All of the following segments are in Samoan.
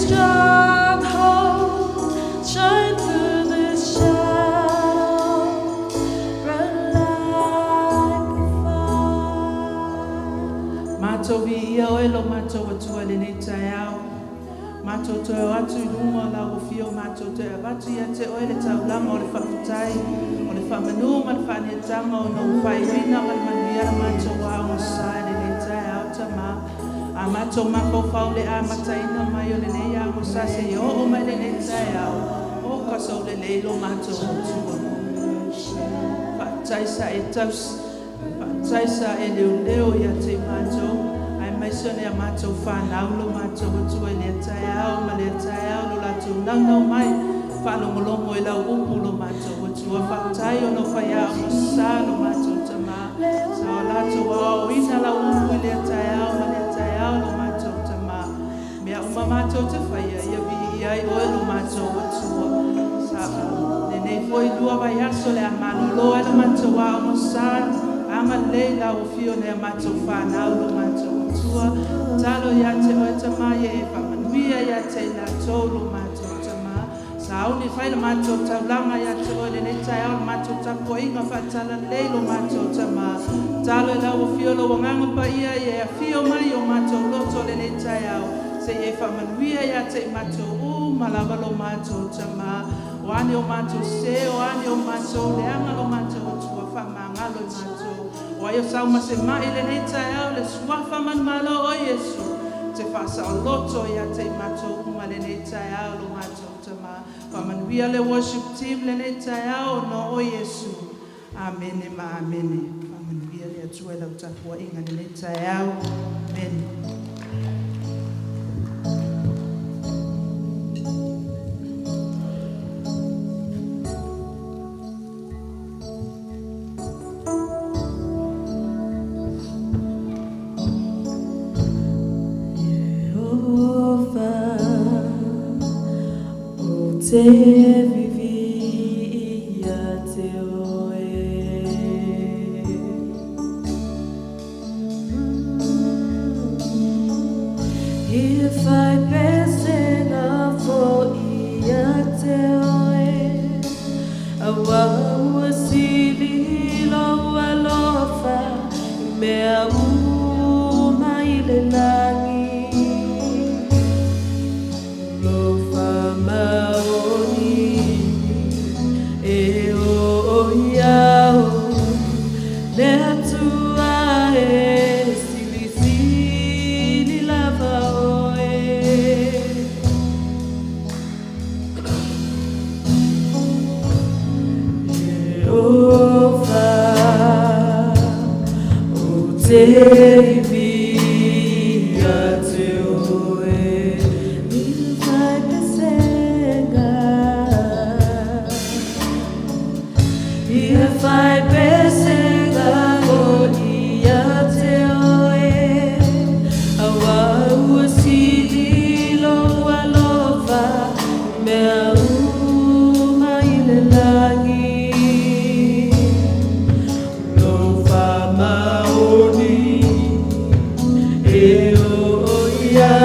Stronghold, shine through the shadows, burn like a fire. Matou viia oe lo matou Atua i lenei taeao. Matou toe o atu i luma o lau afio, matou toe avatu ia te oe le taulaga o le faafetai, o le faamanu ma le faanietaga ona ua faaiuina ma le manuia le matou aoga sa i lenei taeao, Tamā. A matou mafaufau i le amataina mai o lenei aoga sa seia oo mai lenei taeao, o kasaulelei lo matou Atua. Faafetai sa e tausi, faafetai sa e leoleo ia te i matou, aemaise o nai a matou fanau lo matou Atua i lea taeao ma lea taeao lo latou naunau mai faalogologo i lau upu lo matou Atua. Faafetai ona o faiaoga sa lo matou Tamā, sa o latou aoaoina lau upu i lea taeao ma lea taeao lo matou Tamā. Mea uma matou te faia, ia viia ai oe lo matou Atua. Sa lenei foi 2 vaiaso le a malolo ai le matou aoga sa, agalelei lau afio nai a matou fanau lo matou Atua. Tatalo ia te oe, Tamā, ia e faamanuia ia te i latou lo matou Tamā. Sauni fai le matou taulaga ia te oe lenei taeao, le matou tapuaiga faatalalelei lo matou Tamā. Tatalo i lau afio lou Agaga Paia ia e afio mai i o matou loto lenei taeao, seia e faamanuia ia te i matou uma lava lo matou Tamā. O a ni o matou sē, o a ni o matou leaga lo matou Atua, faamagalo i matou. O ai o sau ma se mai lenei taeao, le suafa manumalo o Iesu te faasaoloto ia te i matou uma lenei taeao lo matou Tamā. Faamanuia le worship team lenei taeao ona o Iesu. Amene ma amene. Faamanuia le Atua i lau tapuaiga lenei taeao. Amene. Jehovah, o te vivi ia te oe. Ia fai pesega fo ia te oe, Aua ua sili lou alofa i mea uma i le lagi. Alofa maoni e o iau, le Atua e silisili lava oe. Jehovah, o te vivi ia te oe, Ia fai pesega, Ia fai pesega o ia te oe, Aua ua sili lou alofa i mea uma i le lagi. Alofa maoni e o ia.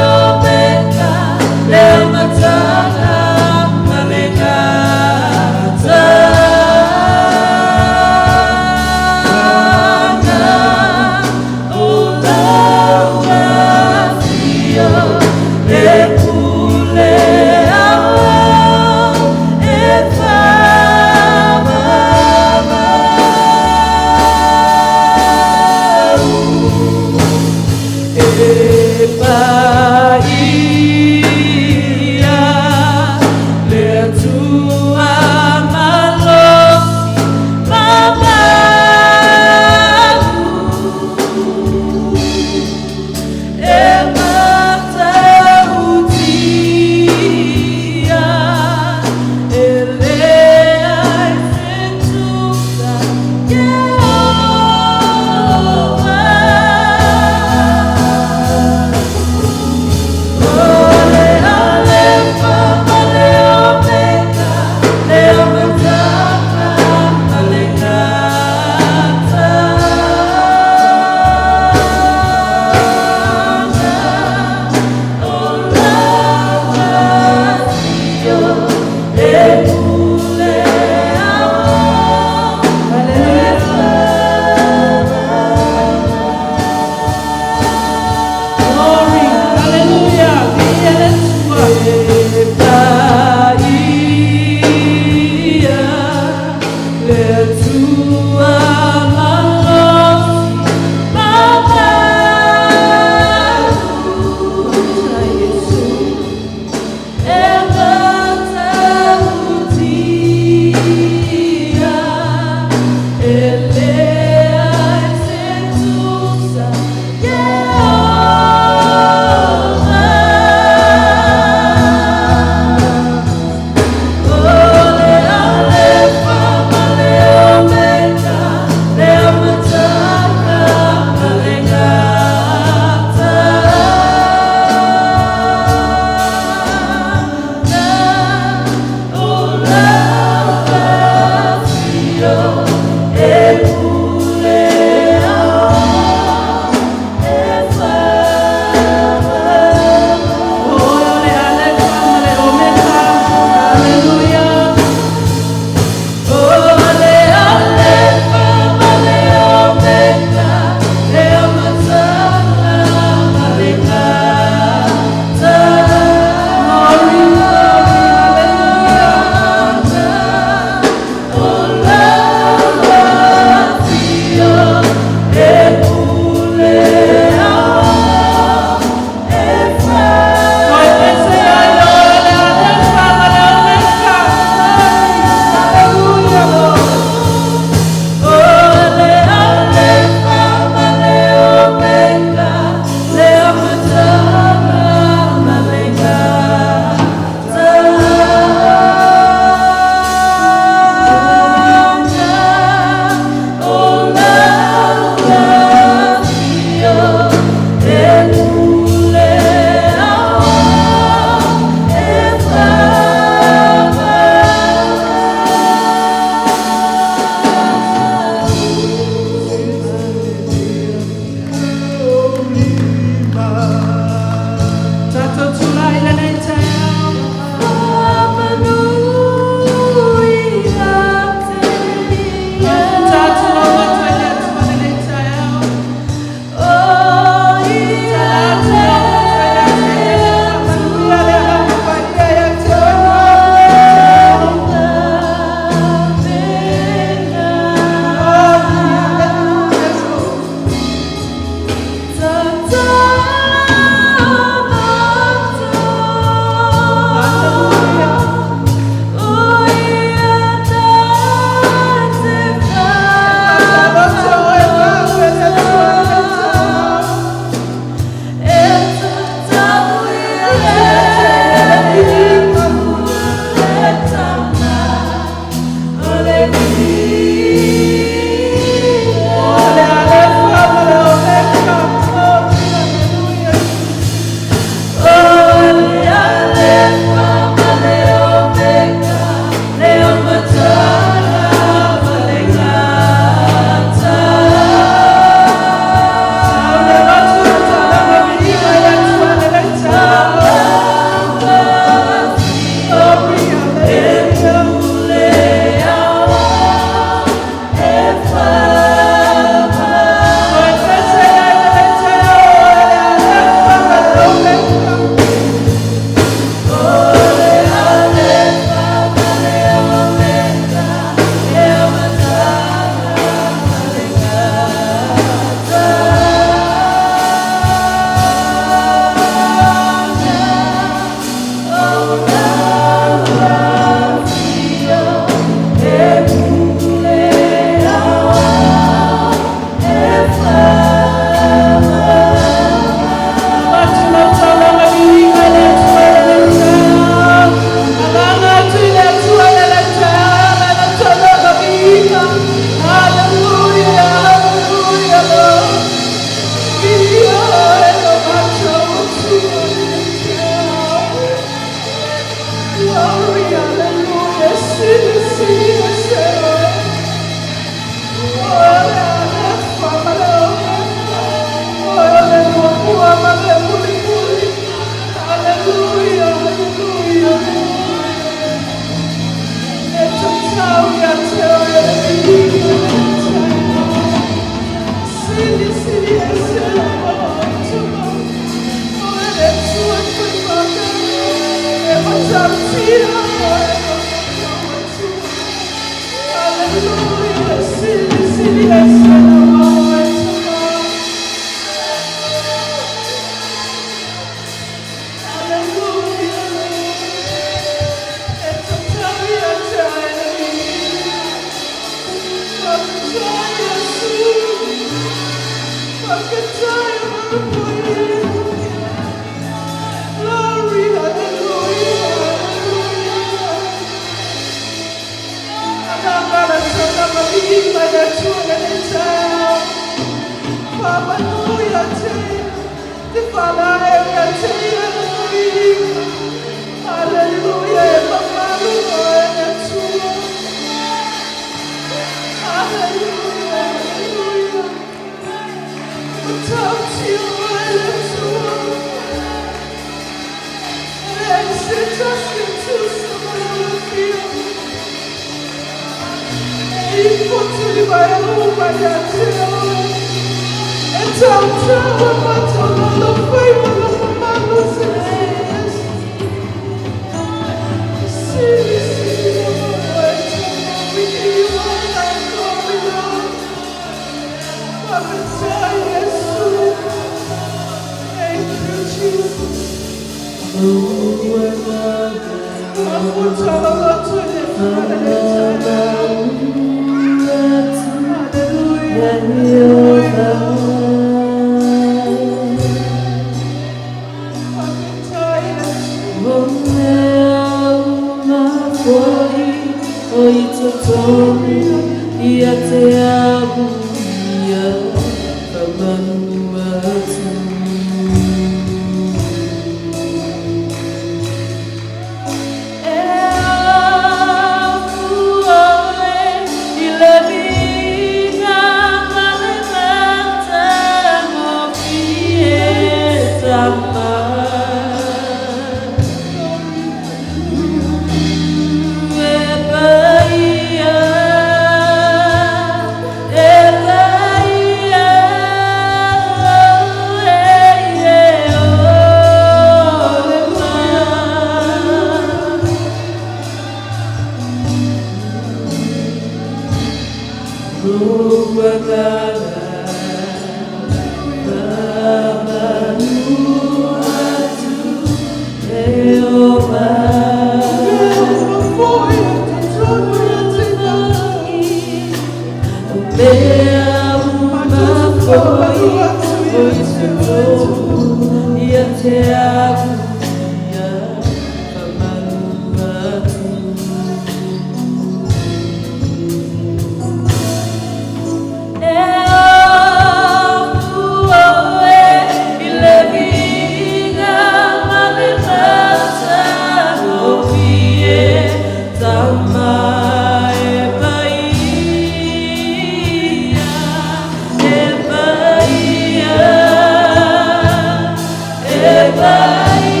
Bye.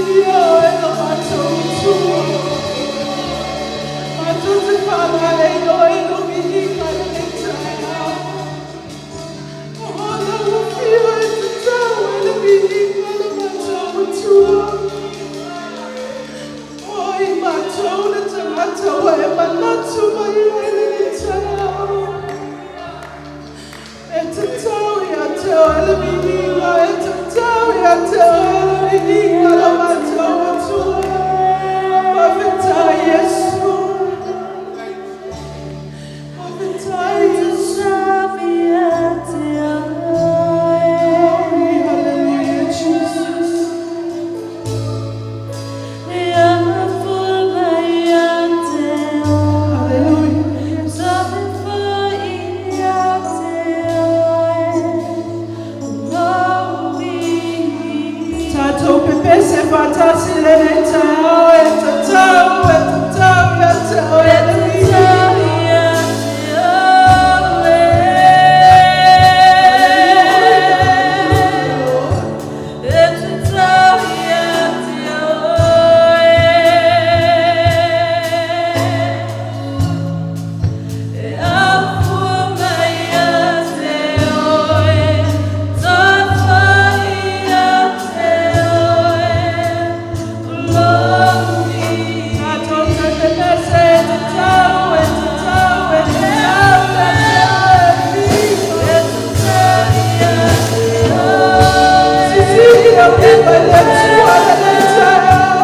Viia oe lo matou Atua. Matou te faalaei oe i lou viiga i lenei taeao. O lau Afio e tatau ai le viiga lo matou Atua. O ai matou le tagata ua e manatu mai ai lenei taeao. E tatau ia te oe le viiga, e tatau ia te oe le viiga lo matou Atua. Faafetai Iesu. Faafetai Iesu. Glory, hallelujah, Jesus. Hallelujah. Yes. Tatou pepese faatasi lenei taeao, e tatau, e tatau ia te oe le viiga. Hallelujah, Lord. Tatou te pepese, e tatau, e tatau, e tatau ia te oe le viiga. Sisili lau lima i le Atua lenei taeao.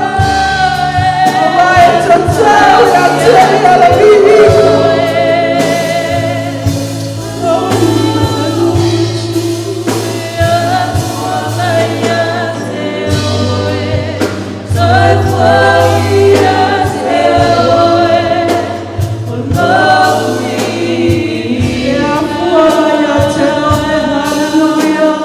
Aua e tatau ia te ia le viiga. Glory, hallelujah, Jesus. E afua mai ia te oe, hallelujah.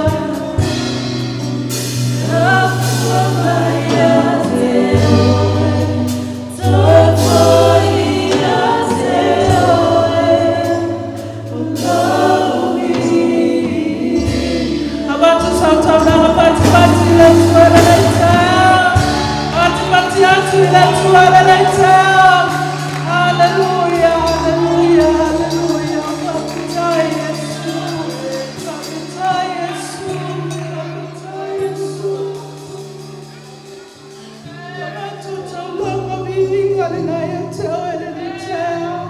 Avatu sau taulaga fatufatu i le Atua lenei taeao. Fatifati atu i le Atua lenei taeao. Hallelujah, hallelujah, hallelujah. Faafetai Iesu. Faafetai Iesu. Faafetai Iesu. Avatu taulaga viiga lena ia te oe lenei taeao.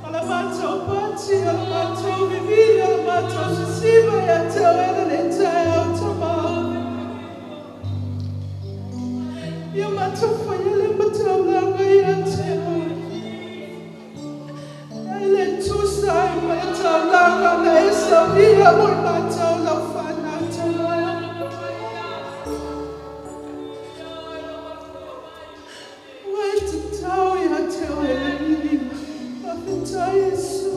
O le matou pati, o le matou vivii, o le matou sisiva ia te oe lenei taeao Tamā. Ia matou faia le mataulaga ia te oe. E le tusa ai ma le taulaga na e saunia mo i matou lau fanau Tamā. Ua e tatau ia te oe le viiga. Faafetai Iesu.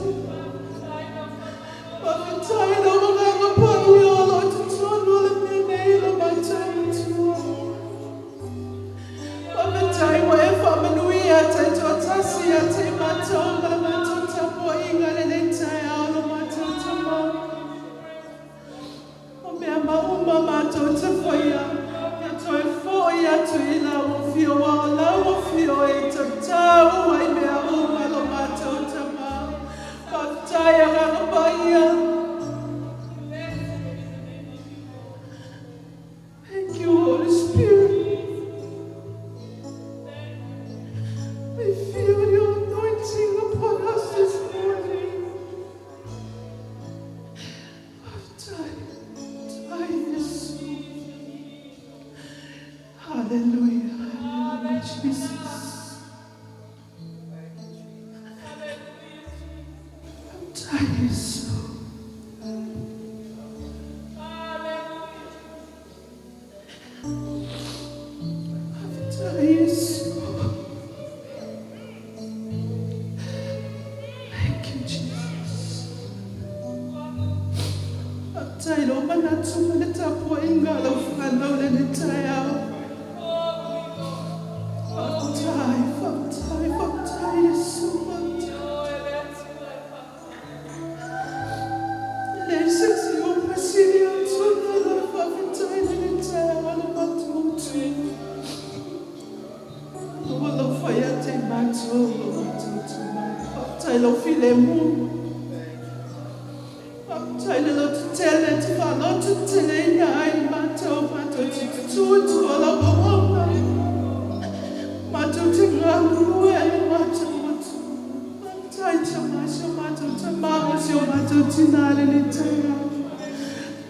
Faafetai lou Agaga Paia o lo o totonu o le mea nei lo matou Atua. Faafetai ua e faamanuia taitoatasi ia te i matou ma le matou tapuaiga lenei taeao lo matou Tamā. O mea ma uma matou te faia, ia toe foi atu i lau Afio, aua o lau Afio e tatau ai mea uma lo matou Tamā. Faafetai Agaga Paia. Thank you, Holy Spirit. I feel your anointing upon us this morning. Faafetai, faafetai Iesu. Hallelujah, hallelujah, Jesus. Faafetai Iesu. Faafetai Iesu. Thank you, Jesus. Faafetai lou manatu ma le tapuaiga lau fanau lenei taeao. Faafetai, faafetai, faafetai Iesu, faafetai. E leai se isi upu e sili atu nai lo le faafetai lenei taeao lo matou Atua. Atua o lo o matou tu mai. Faafetai i lou filemu. Faafetai i le lototele e te faalototeteleina ai i matou, matou te tutu i tua o lau auauna, matou te galulue ai lo matou Atua. Faafetai Tama, si o matou Tama ma si o matou Tina i lenei taeao.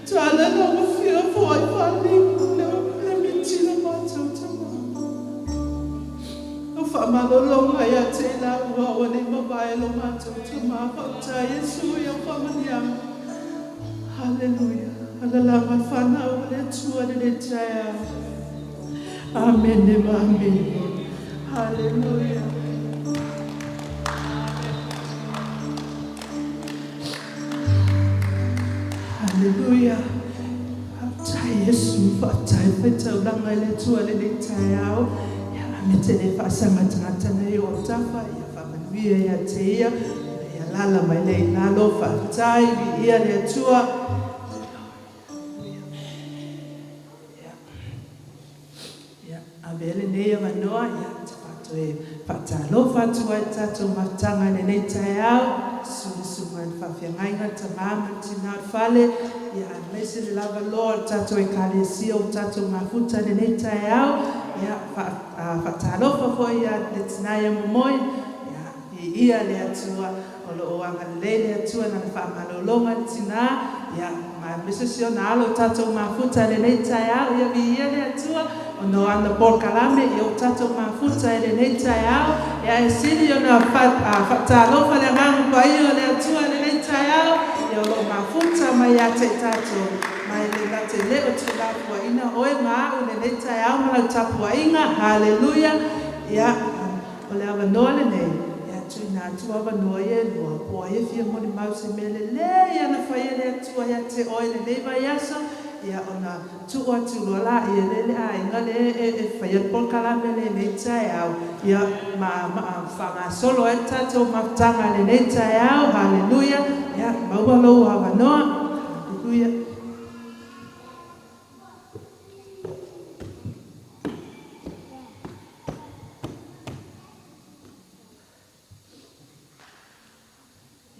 Tala lau Afioga foai faaliu le le mitila matou Tama. Lau faamalologa ia te i laua ua le mavae lo matou Tama. Faafetai Iesu i au faamanuiaga. Haleluia. Alalaga fanau a le Atua i lenei taeao. Amene ma amene. Haleluia. Haleluia. Faafetai Iesu, faafetai le faitaulaga i le Atua i lenei taeao. Ia amete le faasaga tagata nei o autafa, ia faamanuia ia te ia, ina ia alaala mai lea i lalo. Faafetai, viia le Atua. Haleluia. Ia. Ia, avea lenei avanoa ia, ou te faatoe faatalofa atu ai i le tatou mafutaga i lenei taeao, susu le susuga i le faafeagaiga, le tama ma le tina o le fale, ia aemaise le lava loa o le tatou Ekalesia ua tatou mafuta i lenei taeao. Ia, faatalofa foi ia le tina ia Momoi, ia, viia le Atua o lo o agalelei le Atua i Lana faamalologa i le tina, ia, ma aemaise si ona alo ua tatou mafuta i lenei taeao. Ia viia le Atua ona o ana polokalame, ia ua tatou mafuta i lenei taeao. Ia ae sili ona faatalofa le Agaga Paia o le Atua i lenei taeao, ia o lo o mafuta mai ia te i tatou, ma e le na te le o tuulafoaiina oe ma au i lenei taeao ma lau tapuaiga. Haleluia! Ia, O le avanoa lenei, e tuuina atu avanoa ia e lua, po o ai e fia molimau se mea lelei ana faia le Atua ia te oe i lenei vaiaso, ia ona tuu atu loa laia lea i le aiga lea e faia le polokalame i lenei taeao, ia ma faagasolo ai le tatou mafutaga i lenei taeao. Haleluia! Ia maua lou avanoa. Haleluia!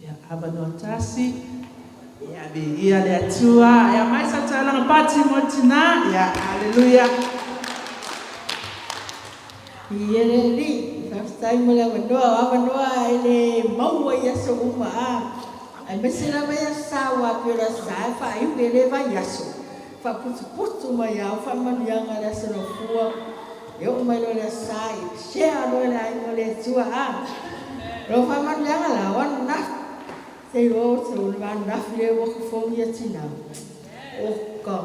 Ia, avanoa tasi. Ia, viia le Atua. Ia, mai sa taulaga pati mo le tina. Ia, haleluia. Viia le Alii, faafetai mo le avanoa, o avanoa e le maua i aso uma a, aemaise lava i Aso Sa aua e pei o le Aso Sa e faaiu i le vaiaso, faaputuputu mai lava o faamanuiaga i le Aso Gafua, e oo mai loa i le Aso Sa e share loa e le aiga o le Atua a. O lau faamanuiaga la, o ananafi, se i o ananafi lea ua fofogi ia tina, oka.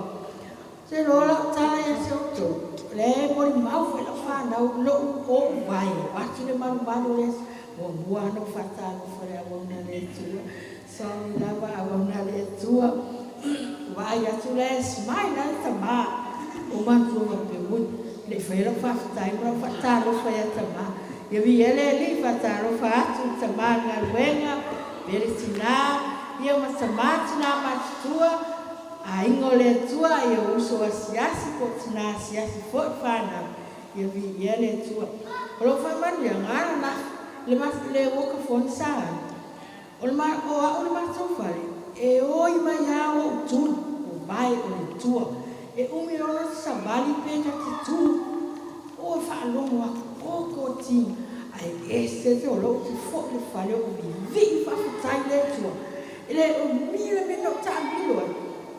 Se loa lau tala ia te outou, o lea e molimau foi lau fanau i lou ou vae avatu le malumalu o le muamua lava ona ou faatalofa i le auauna a le Atua. Sorry lava auauna a le Atua. Vaai atu la e smile lava le tama. Ou manatua faapea, ui, le i faia lau faafetai ma lau faatalofa ia tama. Ia viia le Alii, faatalofa atu i le tama i le galuega, me le tina, ia ma tama tina matutua. Aiga o le Atua, ia uso asiasi po o tina asiasi foi fanau, ia viia le Atua. O lou faamanuiaga ananafi, le ma le uoka foni sa alu, o le ma o a'u le matou fale, e oi mai a ou tuli, o vae o le tua, e umi loa ona savali pe ta te tu, o faalogo atu, o koti, ae ese te o lou te fo'i le fale o vivii faafetai le Atua. E le o umi le mea na ou taamilo ai.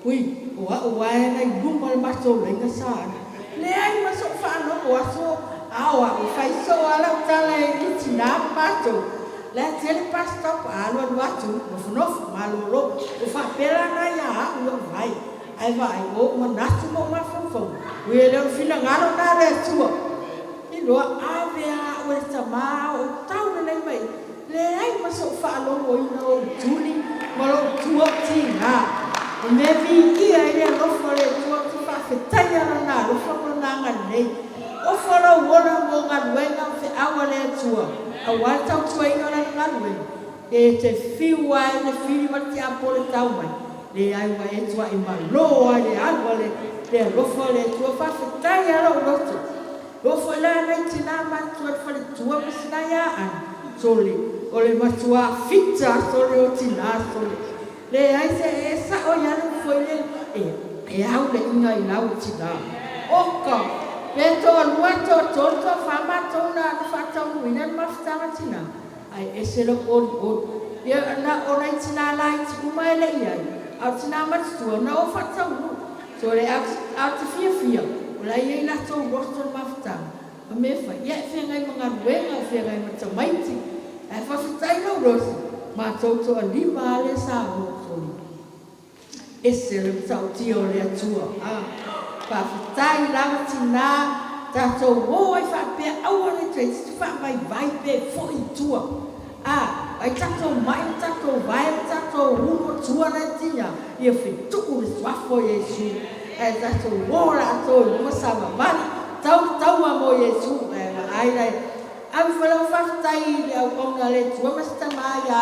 Ui, o a'u ae na i luma o le matou laina sa alu. Leai ma so'u faalogo aso a o a'u e fai soo a lau tala e i tina ma matou. La e tele bus stop a alualu atu, nofonofo, malolo. O faapea la na ia a'u i o'u vai. Ae vaai, o o'u manatu ma o'u mafaufauga, ui e le o le finagalo na a le Atua. Iloa ave a a'u e le tama a o'u tau lelei mai Leai ma so'u faalogoina o ou tuli ma lou tua o tiga. O mea viia ai le alofa o le Atua ou te faafetaia Lona alofa ma Lona agalelei. Ofa lou ola mo galuega o feau a le Atua, aua le tautuaina o Lana galuega. E te fiu ai le fili ma le tiapolo e tau mai, leai ua e tua'i malo ai le alu a le alofa o le Atua. Faafetai a lou loto. E oo foi la nai tina. tinā matutua i le faletua ma sina ia Ana, sole, o le matua fita sole o tinā sole. Leai se e sa'o ai le upu foi lele, e, e au le iga i lau tinā. Oka! Pe toalua, toatolu, toafa matou na faataunuuina le mafutaga tinā, ae ese lou olioli. Ia, na o nai tinā laiti uma e le i ai, a o tinā matutua na o faataunuu. Sole, ae ou te fiafia, o la e i ai latou loto i le mafutaga, ma mea e fai, ia e feagai ma galuega, feagai ma tamaiti, ae faafetai lou loto, matou toalima lava lea sa o, sole. Ese le matautia o le Atua. Faafetai lava tinā, tatou o ai faapea, aua ne i toe faavaivai pe foi i tua. A, ai tatou mai ma tatou vae ma tatou ulu atua nai tinā, ia fetuu le Suafa o Iesu, ae tatou o latou i luma savavali, tau le taua mo Iesu. Ae vaai la, ave foi lau faafetai i le auauna a le Atua ma si tama ia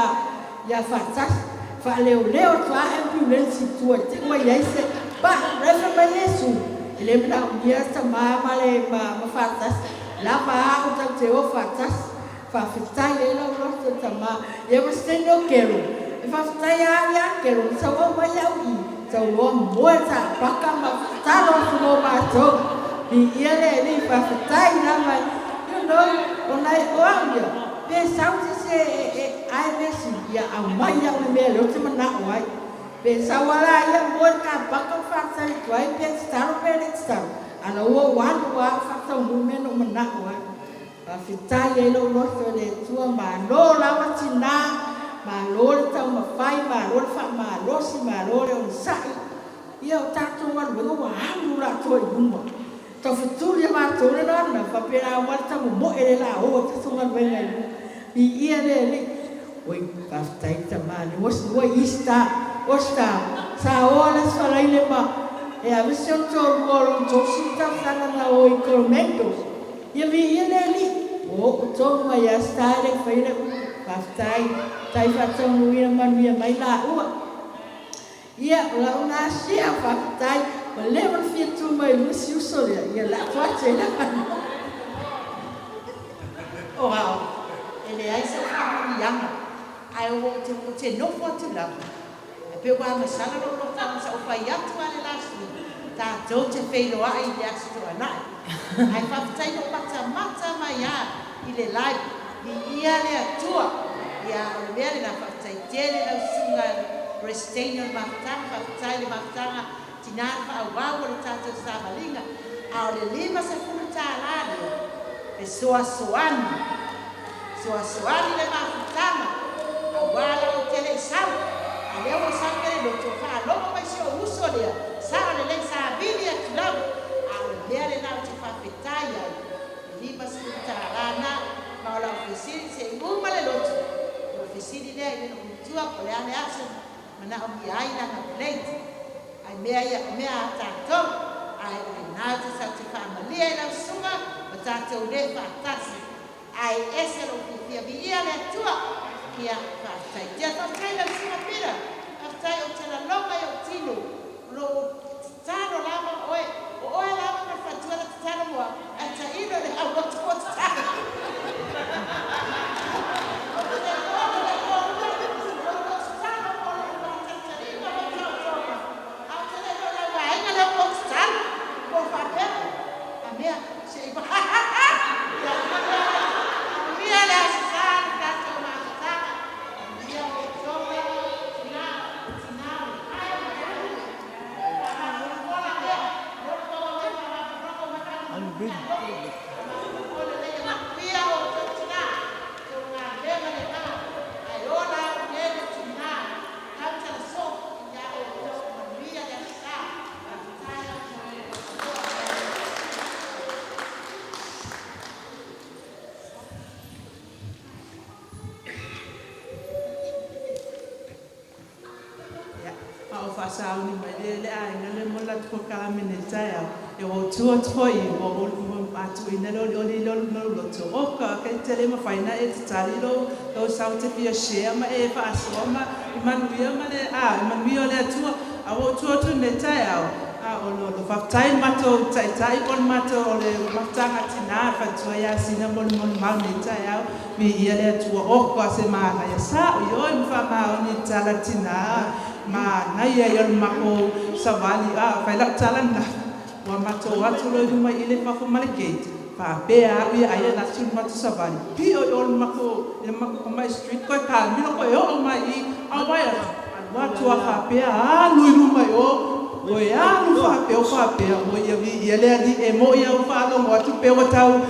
ia Faatasi, faaleoleo atu lava ambulance i tua i te i ua i ai se pa'u. La e fai mai Iesu, e le manaomia tama ma le ma Faatasi, lava a au tatou te o faatasi. Faafetai ai lau loto tama. Ia ma se taimi o Kelo, e faafetai lava au ia Kelo na sau aumai au i i, tau loa moe taapaka ma tatalo atu mo matou. Viia le Alii, faafetai lava. You know, ona o au ia, pe sau se isi e ae mea sili, ia aumai au i mea lea ou te manao ai. Pe sau lava la ia moe le kapaka ma faatali atu ai pe tatalo pe le tatalo, a o la ua ou alu lava ou faataunuu mea na ou manao ai. Faafetai ai lou loto i le Atua, malo lava tinā, malo le taumafai, malo le faamalosi, malo le onosai. Ia o tatou galuega ua alu latou i luma. Taufetuli e matou le lana, faapea la uma le tamomoe lea o le a o ai tatou galuega i luma. Viia le Alii. Oi, faafetai tama, lea ua Easter, Osta, sa o le Aso Faraile ma e ave si ona toalua o lona 30 tausaga na o i Coromandel. Ia viia le Alii, ua oo tonu mai ia Star e le i faia le upu. Faafetai, tai faataunuuina manuia mai laua. Ia, o lau na share, faafetai. Ua leva ona fia tu mai i luga si uso lea, ia lafo atu ai le avanoa. O ao, e leai sau faamanuiaga, ae ua ou te nofo atu lava, e pei ua agasala lou loto ona sa ou fai atu lava le last week, tatou te feiloai i le Aso Toonai. Ae faafetai na ou matamata mai lava i le live, viia le Atua. Ia, o le mea lena, faafetai tele lau susuga Peresetene o le mafutaga, faafetai le mafutaga tinā le faaauau o le tatou savaliga. A o le $50 lea, fesoasoani, fesoasoani le mafutaga, aua lava ou te le i sau, a o lea ua sau le loto, faalogo mai si ou uso lea, sao lelei savili atu lava. A o le mea lena ou te faafetai ai, le $50 na, ma o lau fesili se i uma le lotu, ona ou fesili lea i le loomatua po o le a le aso manaomia ai lana plate. Ae mea ia o mea a tatou, ae o lena ou te sau te faamalie i lau susuga ma tatou le faatasi. Ae ese lou fiafia, viia le Atua. Ia, faafetai tele. Faafetai i lau susuga Peter, faafetai ou te laloga i ou tino, o lo o tatalo lava oe, o oe lava ma le faletua na tatalo mo au, ae tailo i le aulotu ua tatalo. Ou te lagona le o lo o tatalo mo lou faatalitaliga ma taotoga, ae ou te le iloa o lau aiga lea ua tatalo, po o faapea. A mea, se i Manuia le Aso Sa le tatou mafutaga. Manuia outou tina, tina o le faamalo lea. Manuia outou tina, outou galuega lena, ae ola au nei le tina, tautala soo ia outou. Manuia le Aso Sa. Faafetai lau Ia, a o faasauni mai le aiga le mo le latou polokalame nei i le taeao, ia ua ou tu atu foi i i, ua ou tuuina le olioli i lou loto, oka, e te le mafai ona e tatali lou sau e te fia share ma e faasoa ma i manuia ma le a, i manuia o le Atua. A ua ou tu atu i lenei taeao, A o lo lo faafetai i le matou taitai po o le matou o le mafutaga tina le faletua ia Sina mo le molimau i lenei taeao. Viia le Atua oka se manaia sao ioe ma faamaoni i le tala a le tina manaia ia o le makou savali a fai lau tala lena ua matou o atu loa i luma i le fafo ma le gate faapea au ia ai e alu atu le matou savali pio i o i le matou tamai street toe kamilo toe oo mai i i ae vaai atu alu atu a faapea alu i luma i o Toe alu faapea o faapea, ua ia viia le Alii, e moi a ua faalogo atu pe ua tau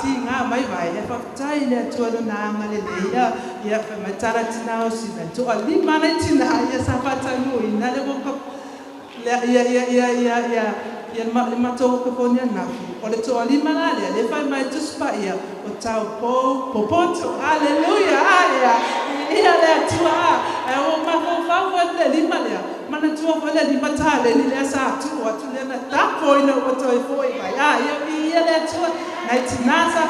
tiga mai vae, ia faafetai i le Atua i Lona agalelei, ia, ia fai mai tala tina o sina, e toalima nai tina ia sa faataunuuina le woke up, ia, ia, ia, ia, ia, ia, ia le matou woke up ananafi, o le toalima la lea, lea e fai mai Tusi Paia, O taupou popoto. Aleluia! Ia, viia le Atua! Ae ua ou mafaufau foi i le lima lea, manatua foi le 5 taleni lea sa tuu atu lea na tapo ina ua toe foi mai. A, ia, viia le Atua! Nai tina sa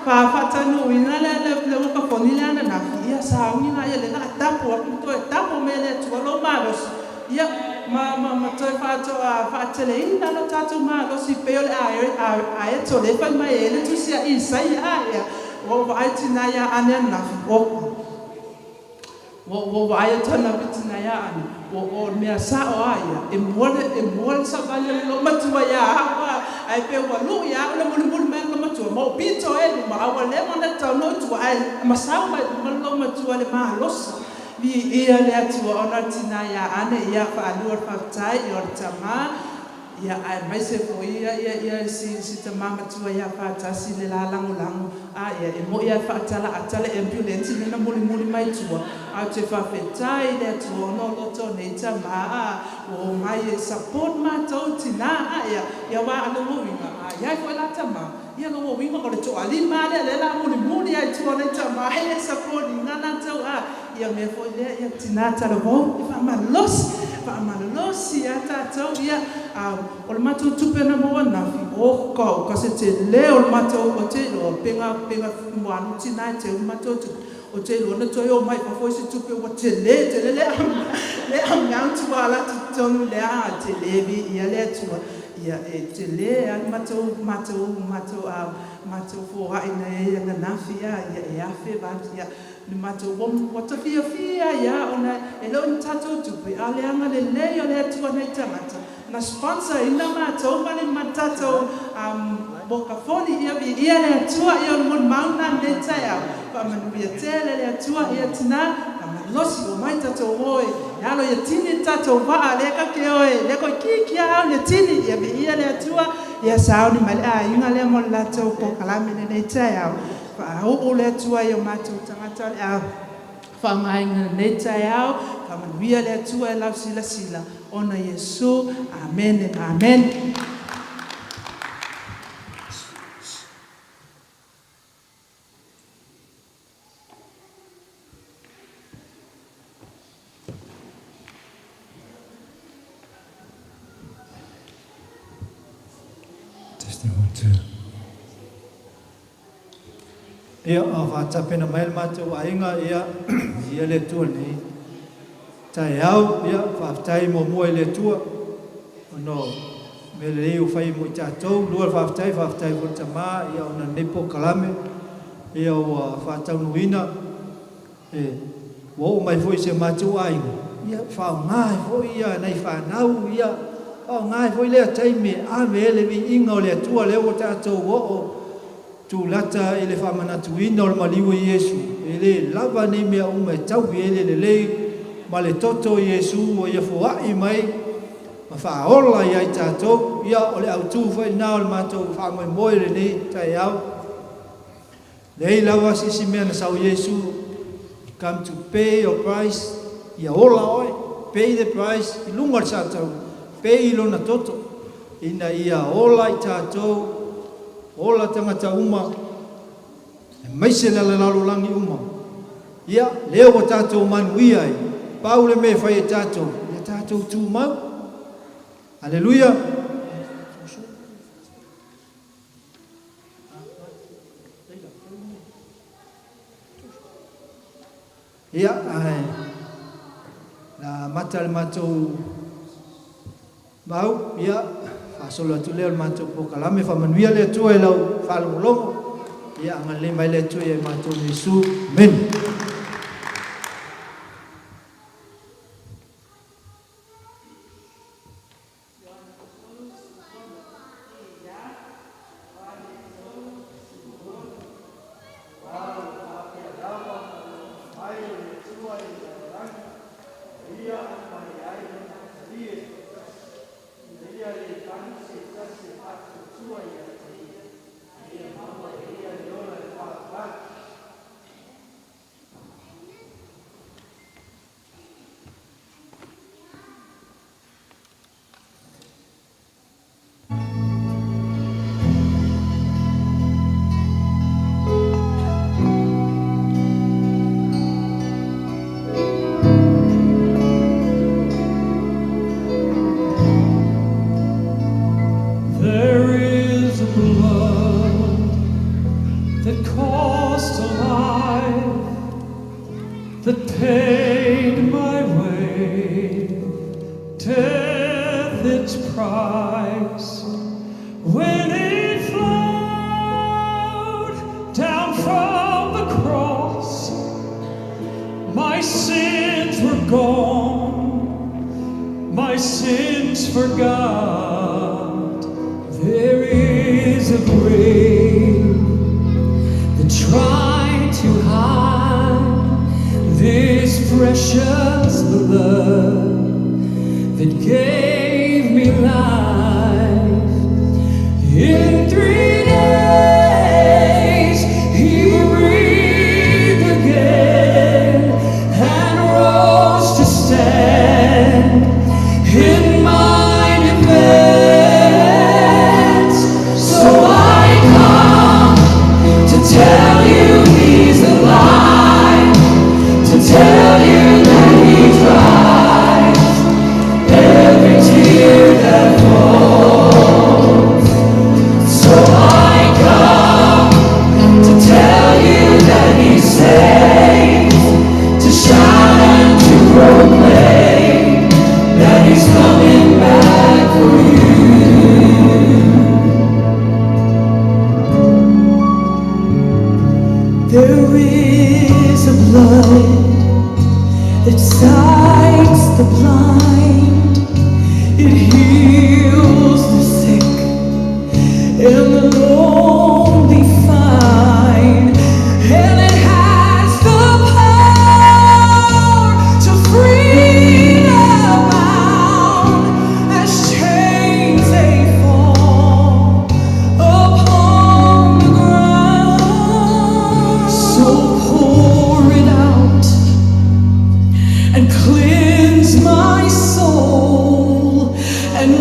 faataunuuina le ukafoni lea ananafi, ia sauni laia lea o le a tapo atu ma toe tapo mai e le Atua lou malosi, ia, ma toe faateleina lo tatou malosi pei o le aeto lea e fai mai ai le tusi a Isaia. A, ia, ua ou vaai tina ia Ane ananafi, oka. Ua ou vaai atu ananafi tina ia Ane, o le mea sao lava ia, e mua le, e mua le savali a le loomatua ia au a, ae pei ua lu'i ia au le mulimuli mai o le loomatua, ma ou pito ai i luma, a ua leva ona tatau ona ou i tua, ae masau mai luma le loomatua i le malosi. Viia le Atua ona o le tina ia Ane, ia faalua le faafetai i o le tama, ia aemaise foi ia ia ia si si tama matua ia faatasi le la lagolago a ia e moi a e faatala ata le ambulance lea na mulimuli mai tua ae ou te faafetai i le Atua ona o loto nei tama a ua omai e support matou tina a ia ia aua a lou uiga a iai foi la tama ia lou uiga o le toalima a lea lea la mulimuli ai tua nei tama e support ina latou a ia mea foi lea ia tina talavou e faamalosi faamalolosi ia tatou ia a o le matou tupe na maua ananafi oka oka se tele o le matou ou te iloa pega pega ua alu tina e teu le matou tupe ou te iloa na toe omai fafo isi tupe ua tele tele le le amount ua alu atu i totonu lea tele viia le Atua ia e tele a le matou matou matou a matou foai na i ai ananafi a ia e 1800 ia Le matou ua ta fiafia ai a ona e le o ni tatou tupe a o le agalelei o le Atua nai tagata na sponsor ina matou ma le tatou mokafoni. Ia viia le Atua, ia o le molimau lena i lenei taeao. Faamanuia tele le Atua. Ia tina faamalosi omai tatou o e alo ia tini le tatou vaa lea ka ke o e lea koe ki kia au le tini. Ia viia le Atua, ia sauni mai le aiga lea mo le latou polokalame i lenei taeao. Faauu le Atua i o matou tagata o le a faaaogaina i lenei taeao. Faamanuia le Atua i lau silasila ona Iesu. Amene ma amene. Testing one two. Ia, a faatapena mai le matou aiga, ia, ia le Atua nei. Taeao, ia, faafetai muamua i le Atua, ona o mea lelei ua fai mo i tatou. Lua le faafetai, faafetai foi i le Tama, ia, ona o lenei polokalame, ia, ua faataunuuina. E, ua oo mai foi i si o matou aiga, ia, faaaoga ai foi ia nai fanau, ia, faaaoga ai foi lea taimi e ave ai le viiga o le Atua lea ua tatou oo tulata i le faamanatuina o le maliu o Iesu. E le lava nei mea uma e taui ai le lelei ma le toto o Iesu ua ia foai mai ma faaola ia i tatou. Ia, o le autu foi lena o le matou faamoemoe i lenei taeao. Leai lava se isi mea na sau Iesu come to pay your price ia ola oe, pay the price i luga o le sa taula, pay i lona toto ina ia ola i tatou, ola tagata uma aemaise le lalolagi uma. Ia, lea ua tatou manuia ai, pau le mea e fai e tatou, ia tatou tumau. Aleluia! Ia, ae na amata le matou Mauu, ia, faasolo atu lea o le matou polokalame, faamanuia le Atua i lau faalogologo, ia agalelei mai le Atua ia i matou ma Iesu. Amene. There is a blood that cost a life, that paid my way, death its price. When it flowed down from the cross, my sins were gone, my sins forgot. There is a grave that tried to hide this precious blood that gave me life. In 3 days he breathed again and rose to stand in my defense. So I come to tell you he's alive, to tell you that he dries every tear that falls. So I come to tell you that he saves, to shout and to proclaim that he's coming back for you. There is a blood that sights the blind, it heals the sick and the lonely find, and it has the power to free the bound as chains they fall upon the ground. So pour it out and cleanse my soul and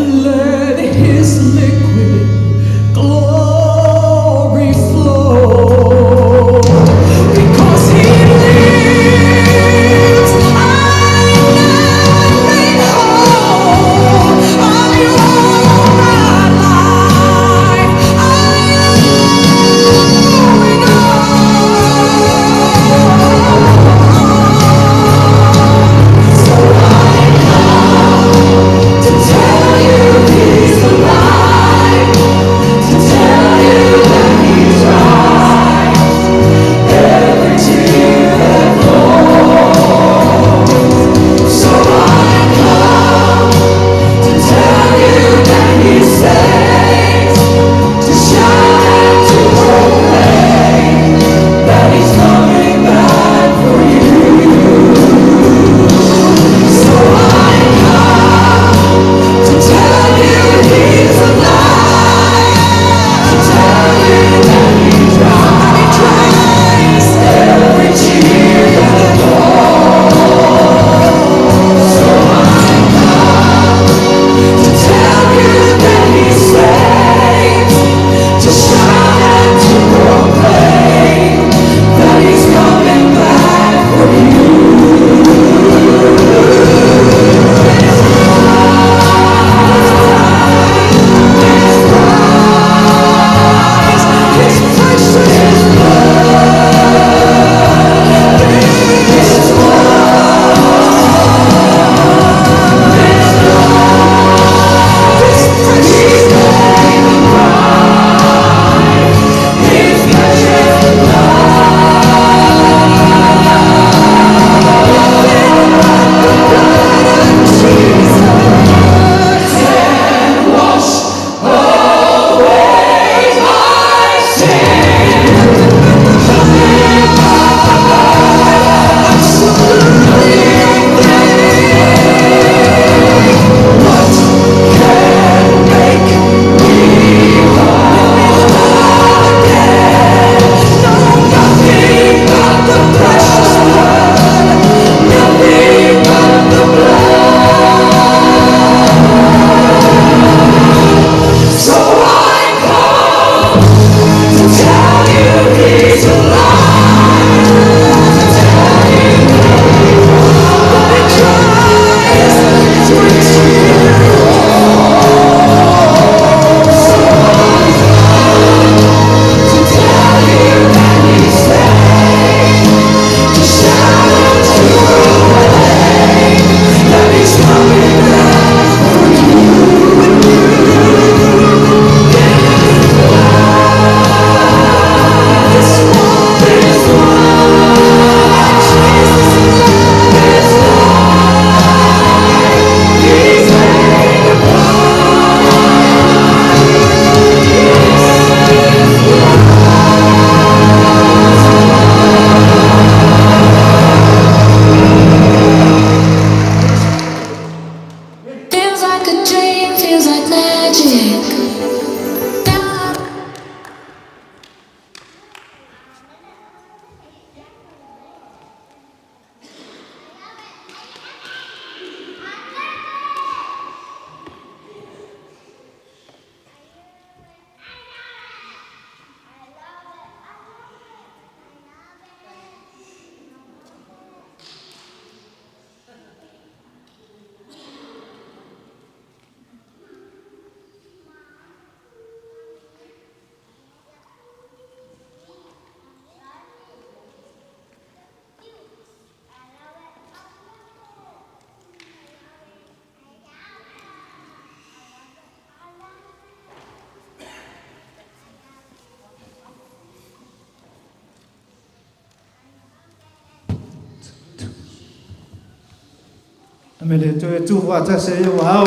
Amene le toe tu faatasi ai ua ao.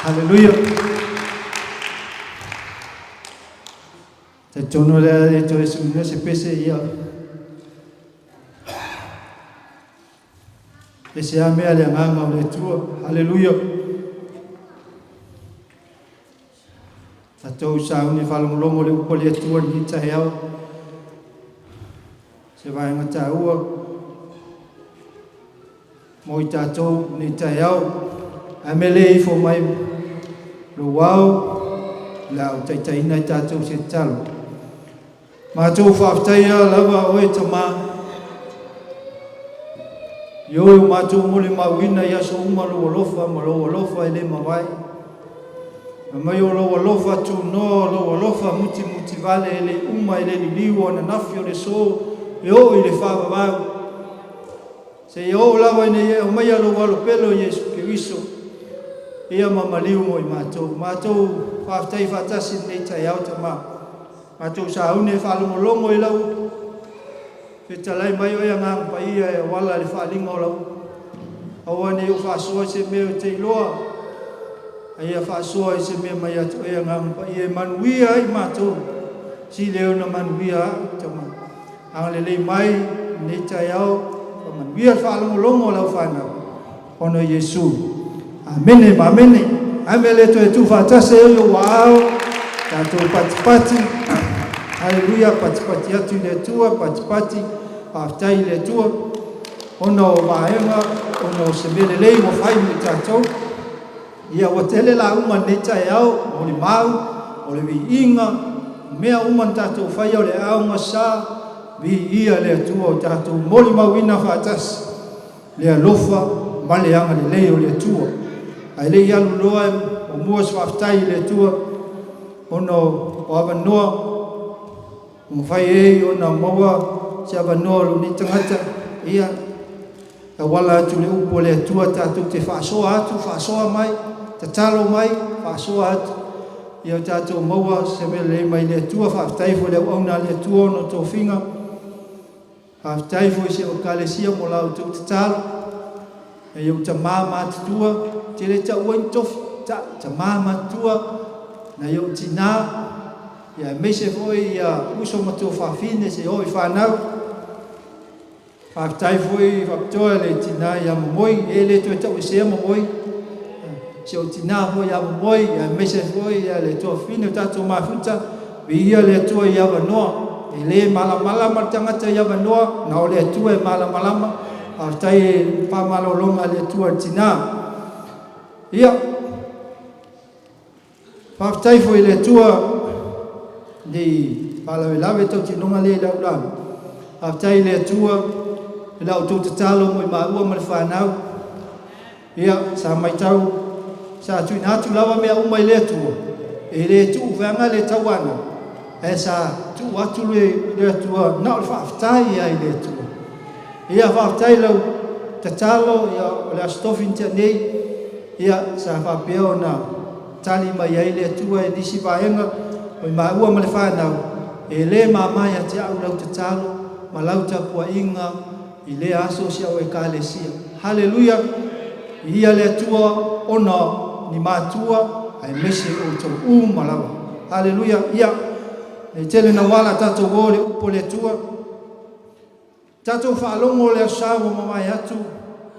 Haleluia. Talitonu lea le toe suina se pese ia. Ese a mea le agaga o le Atua. Haleluia. Tatou sauni faalogologo le upu a le Atua lenei taeao. Se vaega taua mo i tatou lenei taeao. Ae mea le ifo mai lou ao, le a o taitaiina i tatou se tatalo. Matou faafetaia lava oe Tama, i oe o matou molimauina i aso uma lou alofa ma lou alofa e le mavae. Fai mai o lou alofa tunoa, o lou alofa mutimutivale e le uma e le liliu o ananafi o le aso e oo i le faavavau. Seia oo lava ina ia e aumaia lou Alo pele o Iesu Keriso ia ma maliu mo i matou. Matou faafetai faatasi i lenei taeao Tama. Matou sauni e faalogologo i lau upu. Fetalai mai oe Agaga Paia e auala i le faaaliga o lau upu. Aua ne i ou faasoa i se mea ou te iloa, a ia faasoa i se mea mai ia te oe Agaga Paia e manuia ai matou. Sili ai ona manuia au, Tama. Agalelei mai i lenei taeao, faamanuia le faalogologo a lau fanau, ona o Iesu. Amene ma amene. Ame le toe tuufaatasi ai o ou aao, tatou patipati. Haleluia, patipati atu i le Atua, patipati, faafetai i le Atua, ona o vaega, ona o se mea lelei ua fai mo i tatou. Ia, ua tele lauga i lenei taeao, molimau, o le viiga, o mea uma na tatou faia, o le aogasa, viia le Atua o tatou molimauina faatasi le alofa ma le agalelei o le Atua. Ae le i alu loa e muamua se faafetai i le Atua ona o avanoa ua mafai ai ona maua se avanoa o lou nei tagata, ia, e auala atu i le upu a le Atua tatou te faasoa atu, faasoa mai, tatalo mai, faasoa atu, ia o tatou maua se mea lelei mai le Atua. Faafetai foi i le auauna a le Atua ona o tofiga. Faafetai foi i si au Ekalesia mo la outou tatalo. Nai ou tama matutua, ou te le taua ai ni tofi, ta, tama matutua, nai ou tina, ia aemaise foi ia uso ma tuafafine se oo i fanau. Faafetai foi faapitoa i le tina ia Momoi, e le toe tauesea Momoi, si ou tina foi ia Momoi, ia aemaise foi ia le tuafafine o tatou mafuta, Viia le Atua i avanoa. E le malamalama le tagata i avanoa, na o le Atua e malamalama. Faafetai i faamalologa a le Atua i le tina. Ia, faafetai foi i le Atua nei faalavelave tautinoga lea i lau lauga. Faafetai i le Atua i la outou tatalo mo i maua ma le fanau. Ia, sa matau, sa tuuina atu lava mea uma i le Atua, e le tuu feaga le tauana, ae sa tuu atu le, le Atua na o le faafetai ai i le Atua. Ia, faafetai lau tatalo, ia, o le Aso Tofi na tea nei, ia, sa faapea ona tali mai ai le Atua i nisi vaega o i maua ma le fanau, e le mama ia te au lau tatalo ma lau tapuaiga I lea aso si au Ekalesia. Haleluia! Viia le Atua ona ni matua aemaise outou uma lava. Haleluia! Ia, nei tele nauala tatou o le upu a le Atua. Tatou faalogo le aso sa ua mavae atu,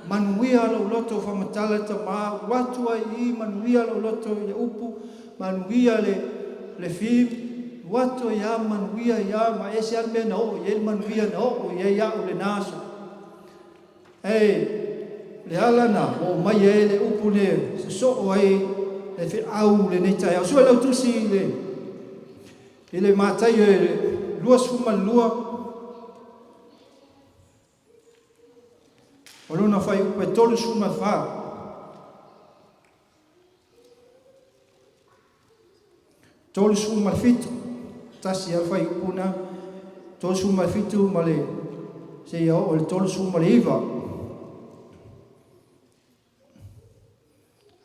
manuia lou loto faamatala le tama ua atu ai i manuia lou loto i le upu, manuia le le film, ua atu ai a manuia ia ma ese a le mea na oo i ai le manuia na oo i ai au lena aso. E le ala na oo mai ai le upu le sosoo ai le feau lenei taeao. Sue lau tusi i le i le Mataio e 22 o lona fuaiupu e 34. 37, tasi lava le fuaiupu lena, 37 ma le seia oo i le 39.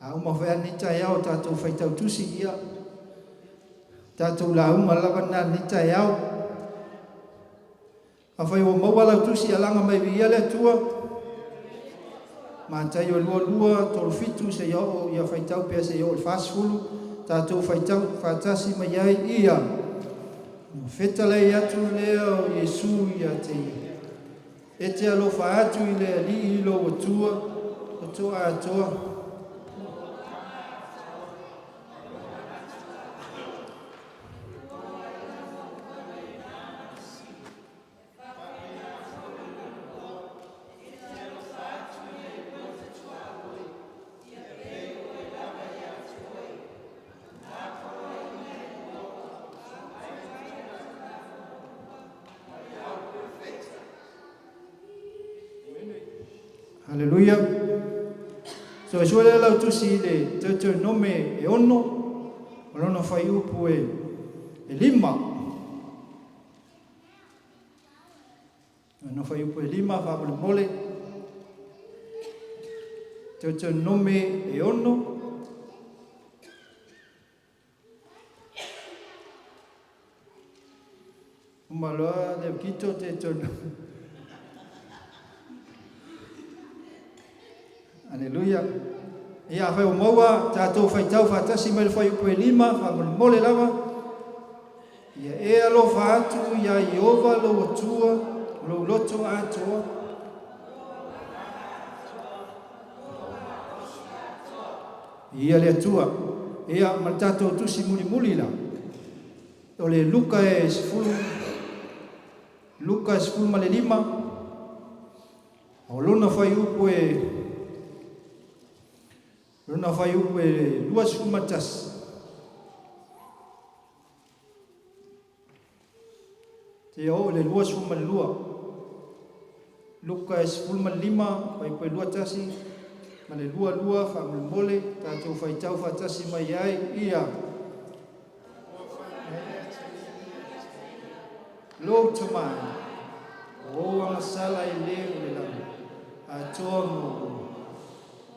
A uma foi lava lenei taeao o tatou faitau tusi, ia, tatou lauga lava lena lenei taeao. Afai ua maua lau tusi, alaga mai viia le Atua. Mataio 22, 37 seia oo ia faitau pea seia oo i le 40, tatou faitau faatasi mai ai ia. Ona fetalai atu lea o Iesu ia te ia, E te alofa atu i le Alii lou Atua, loto atoa. Haleluia. Suesue lea lau tusi i le Deuteronome e 6, o lona fuaiupu e 5. Lona fuaiupu e 5, faamolemole. Deuteronome e 6. Uma loa le aukito Deuteronome. Aleluia. Ia, afai ua maua, tatou faitau faatasi mai le fuaiupu e 5, faamolemole lava. Ia e alofa atu iā Ieova lou Atua, lou loto atoa. Ia le Atua. Ia, ma le tatou tusi mulimuli la. O le Luka e 10, Luka e 15, o lona fuaiupu e lona fuaiupu e 21. Seia oo i le 22. Luka e 15, fuaiupu e 21 ma le 22, faamolemole, tatou faitau faatasi mai ai ia. Lou tamai, o ou agasala e lē o le lagi, atoa ma ou,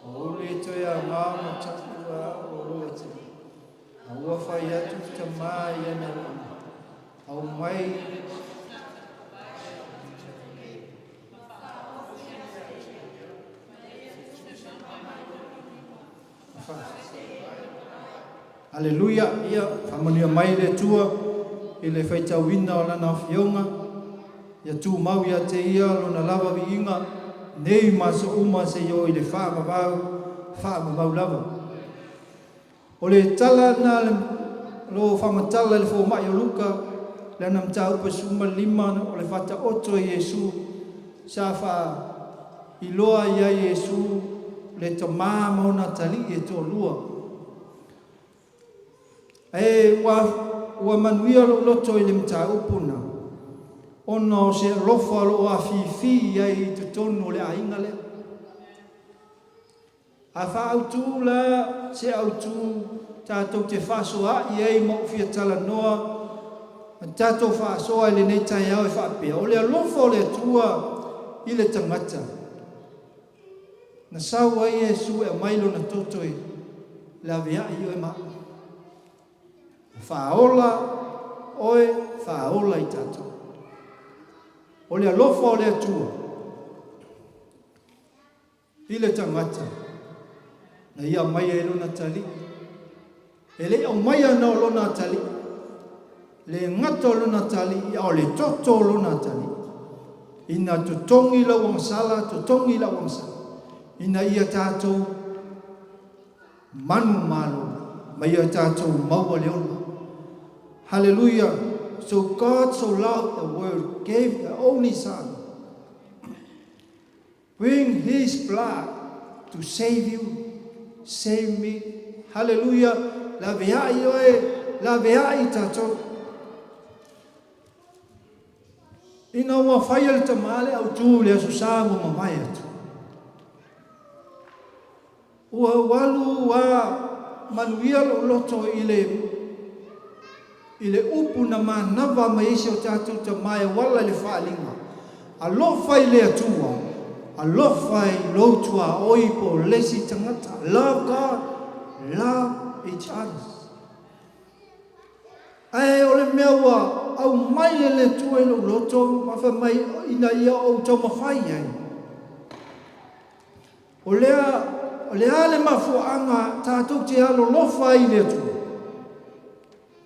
o ou le toe aoga ma tapu a o lou atunuu. A ua fai atu le tamā i ana auauna, Aumai. Aleluia! Ia, faamanuia mai le Atua i le faitauina o Lana Afioga. Ia tumau ia te Ia Lona lava viiga nei ma aso uma seia oo i le faavavau faavavau lava. O le tala na lo faamatala i le fomai o Luka, lana mataupu e 15 o le faataoto e Iesu sa faailoa ai ia Iesu le tama ma ona atalii e toalua. Ae ua ua manuia lou loto i le mataupu na, ona o se alofa o lo o afifi ai i totonu o le aiga lea. A faaautu la se autu tatou te faasoaai ai ma ou fia talanoa ma tatou faasoa i lenei taeao e faapea, o le alofa o le Atua i le tagata, na sau ai Iesu e aumai lona toto e laveai oe ma au. Na faaola oe, faaola i tatou. O le alofa o le Atua. I le tagata, na ia aumaia ai lona atalii. E le i aumaia na o lona atalii, le gata o lona atalii, a o le toto o lona atalii. Ina totogi lau agasala, totogi lau agasala, ina ia tatou manumalo ma ia tatou maua le ola. Hallelujah! So God so loved the world, gave the only son. Bring his blood to save you, save me. Hallelujah. Laveai oe, laveai tatou. Ina ua faia le tama le autu i le Aso Sa ua mavae atu. Ua ou alu a manuia lou loto i le i le upu na manava mai ai si o tatou Tama e auala i le faaaliga, Alofa i le Atua, alofa i lou tuaoi po o le isi tagata, love God, love each others. Ae o le mea ua aumai e le Atua i lou loto ma fai mai ina ia ou taumafai ai. O lea, o le a le mafuaaga tatou te alolofa ai i le Atua?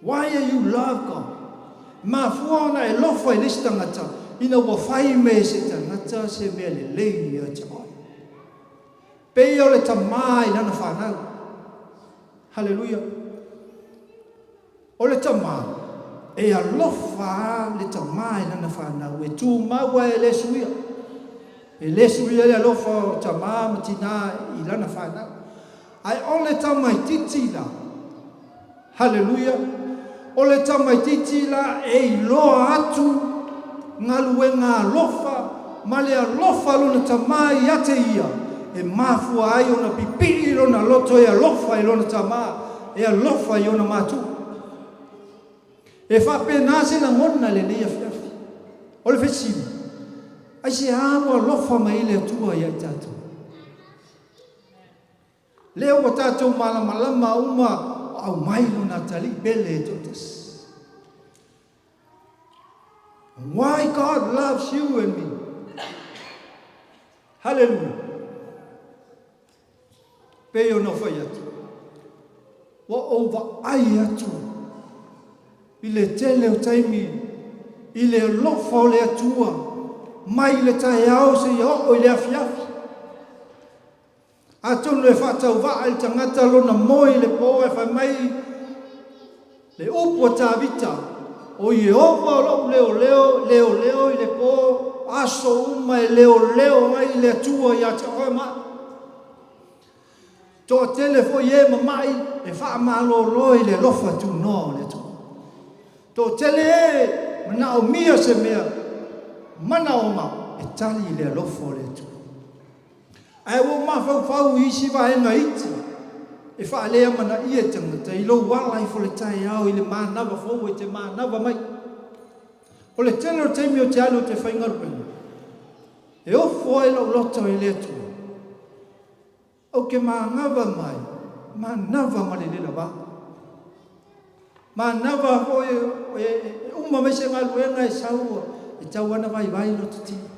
Why are you love God? E mafua ona e lofa i le isi tagata ina ua fai mai e se tagata se mea lelei ia te oe. Pei o le tamā i lana fanau. Haleluia! O le tamā, e alofa a le tamā i lana fanau, e tumau a e le suia. E le suia le alofa o tamā ma tinā i lana fanau. Ae o le tamaitiiti la, Haleluia! O le tamaitiiti la e iloa atu galuega alofa ma le alofa a lona tamā ia te ia, e mafua ai ona pipii lona loto e alofa i lona tamā, e alofa i ona matua. E faapena se lagona i lenei afiafi. O le fesili, aisea ua alofa mai ai le Atua ia i tatou? Lea ua tatou malamalama uma ua aumai lona atalii pele e toatasi. Why God loves you and me. Hallelujah. Pei ona fai atu, ua ou vaai atu i le tele o taimi i le alofa o le Atua mai le taeao seia oo i le afiafi. Atonu e faatauvaa i le tagata lona moe i le po ae fai mai le upu a Tavita, O Ieova o lou leoleo, leoleo i le po, aso uma e leoleo ai le Atua ia te oe ma au. Toatele foi e mama'i e faamalolo i le alofa tunoa o le Atua. Toatele e manaomia se mea manaoga e tali i le alofa o le Atua. Ae ua ou mafaufau i isi vaega iti e faaleamanaia e tagata i lou ala ifo le taeao i le manava fou e te manava mai. O le tele o taimi ou te alu ou te faigaluega, e ofo ai lou loto i le Atua. Ou te manava mai, manava ma le le lavā. Manava foi e uma mai se galuega e sau e tau ana vaivai loto tino.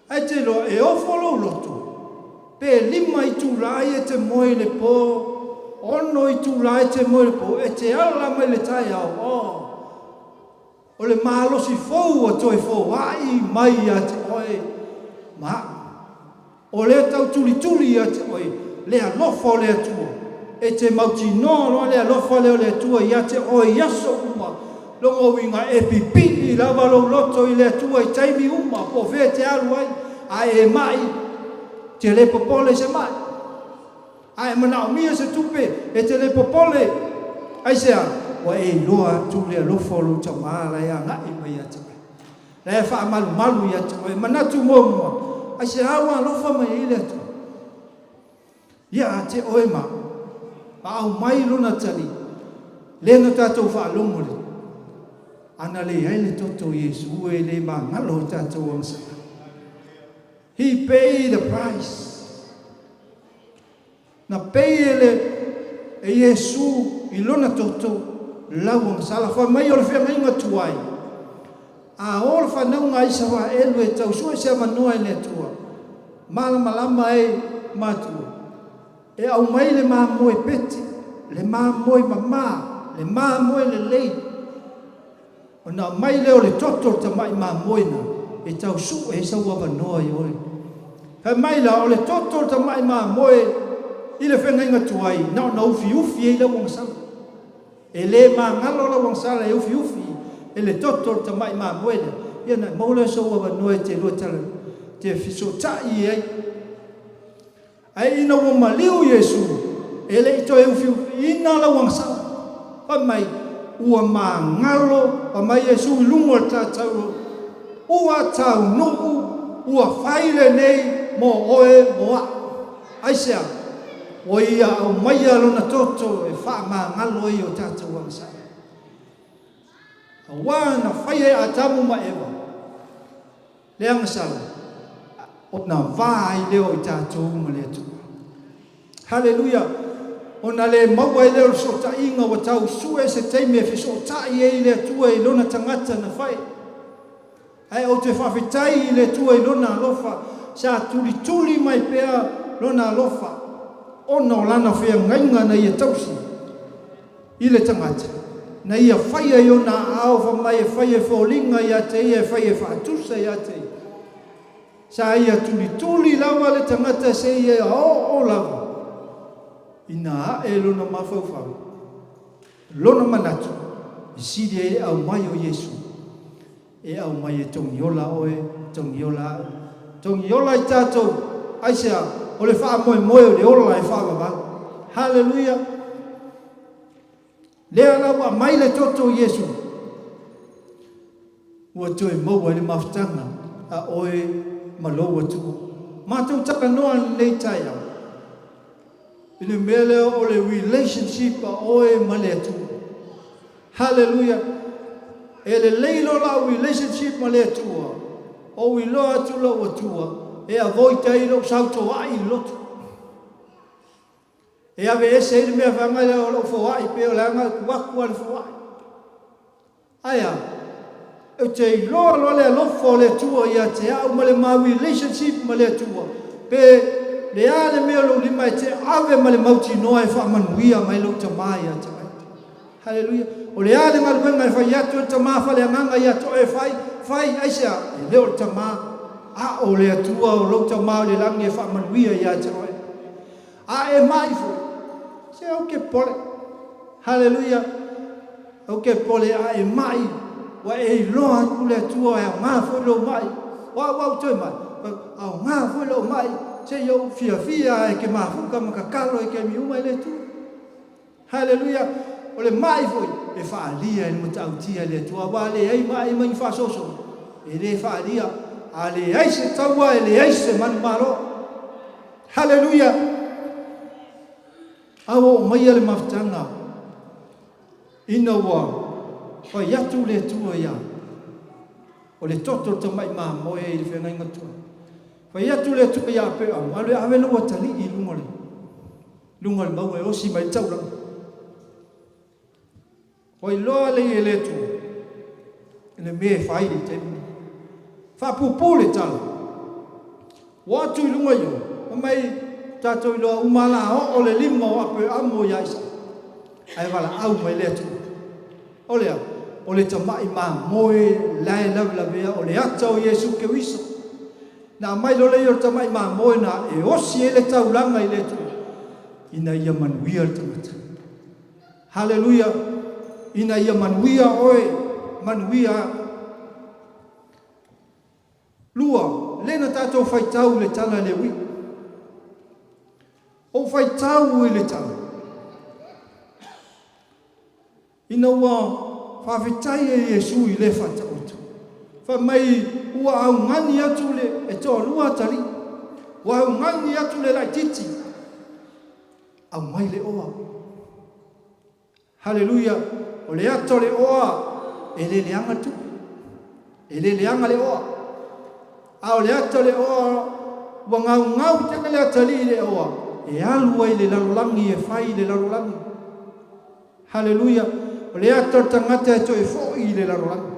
Ae te iloa e ofo lou loto, pe lima itula ai e te moe i le po, ono itula e te moe i le po, e te ala mai le taeao, oh, o le malosi fou ua toe foai mai ia te oe ma a'u. O lea tau tulituli ia te oe le alofa o le Atua. E te mautinoa loa le alofa lea o le Atua ia te oe i aso uma, lona uiga e pipii lava lou loto i le Atua i taimi uma po o fea e te alu ai, a e ma'i, te le popole i se ma'i. A e manaomia se tupe, e te le popole. Aisea? Ua e iloa atu le alofa o lou Tama la e agai mai ia te oe. La e faamalumalu ia te oe. Manatu muamua, aisea ua alofa mai ai le Atua? Ia te oe ma ma aumai lona tali, lea na tatou faalogo le ana leai le toto o Iesu e le magalo o tatou agasala. He paid the price. Na pei e le e Iesu i lona toto lau agasala. Fai mai o le feagaiga tuai, a o le fanauga a Isaraelu e tau sue se avanoa e le Atua, malamalama ai matua, e aumai le mamoe pete, le mamoe mama, le mamoe lelei, Ona aumai lea o le toto o le tamai mamoe na e tau sue ai sau avanoa i oe. Fai mai la, o le toto o le tamai mamoe i le feagaiga tuai, na ona ufiufi ai lau agasala. E le magalo lau agasala e ufiufi e le toto o le tamai mamoe lea, ia ona e maua lea o sou avanoa e te lua tala, te fesootai ai. Ae ina ua maliu Iesu, e le i toe ufiufiina lau agasala. Fai mai, ua magalo, fai mai Iesu i luga o le tatau, Ua taunuu, ua fai lenei mo oe mo a'u. Aisea? Ua ia aumaia Lona toto e faamagalo ai o tatou agasala. Auā na faia e Atamu ma Eva. Le agasala, ona va ai lea o i tatou ma le Atua. Haleluia! Ona le maua ai lea o le fesootaiga ua tau sue se taimi e fesootai ai le Atua i Lona tagata na fai. Ae ou te faafetai i le Atua i Lona alofa sa tulituli mai pea Lona alofa, ona o Lana feagaiga na Ia tausi i le tagata, na Ia faia i Ona aao fai mai e fai e foliga ia te Ia, e fai e faatusa ia te Ia. Sa Ia tulituli lava le tagata seia oo lava ina ae lona mafaufau, lona manatu, e sili ai le aumai o Iesu e aumai e togiola oe, togiola au, togiola i tatou. Aisea? O le faamoemoe o le ola e faavavau. Haleluia! Lea la ua aumai le toto o Iesu, ua toe maua ai le mafutaga a oe ma lou Atua. Matou talanoa lenei taeao i le mea lea o le relationship a oe ma le Atua. Haleluia! E lelei loa la'u relationship ma le Atua, ou iloa atu lo'u Atua e avoid ai lo'u sautoa'i i le lotu. E aveese ai le mea faga lea o lou foai pei o le aga e tu atu a le foai. Ae a? Ou te iloa loa le alofa o le Atua ia te au ma le ma relationship ma le Atua, pe le a le mea o lou lima e te ave ma le mautinoa e faamanuia mai lou Tama ia te oe. Haleluia! O le a le galuega e fai atu e le Tama faaleagaga ia te oe e fai, fai, aisea? E le o le Tama, a o le Atua o lou Tama o le lagi e faamanuia ia te oe. A e mai foi, se ou ke pole. Haleluia! Ou ke pole a e mai, ua e iloa atu le Atua e aoga foi lou mai. O au au toe mai, aoga foi lou mai, se i ou fiafia e ke mafuka ma kakalo e kemi uma i le Atua. Haleluia! O le mai foi e faaalia i le matautia e le Atua, aua a leai mai ma ni faasoasoa, e le faaalia. A leai se taua, e leai se manumalo. Haleluia! A ua oo maia le mafutaga ina ua fai atu le Atua ia o le toto o le tamai mamoe i le feagaiga tuai. Fai atu le Atua ia Apeamu, alu e ave lou atalii i luga o le luga o le mauga e osi mai le taulaga. Ua iloa lei e le Atua i le mea e fai i le taimi nei. Faapuupuu le tala, ua atu i luga i o, fai mai tatou iloa uma la oo le lima o Aperamo ia Isaka, ae valaau mai le Atua. O le a? O le tamai mamoe la e lavelavea o le ata o Iesu Keriso. Na aumai loa le ia o le tamai mamoe na e osi ai le taulaga i le Atua ina ia manuia le tagata. Haleluia! Ina ia manuia oe, manuia au. Lua, lea na tatou faitau i le tala a Lewi. Ou faitau i le tala. Ina ua faafetai e Iesu i lea faataoto, fai mai ua augani atu le e toalua atalii, ua augani atu le laititi, aumai le oa. Haleluia! O le ata o le oa e le leaga le tupe. E le leaga le oa. A o le ata o le oa ua gaugau tele le atalii i le oa e alu ai i le lalolagi e fai i le lalolagi. Haleluia! O le ata o le tagata e toe foi i le lalolagi.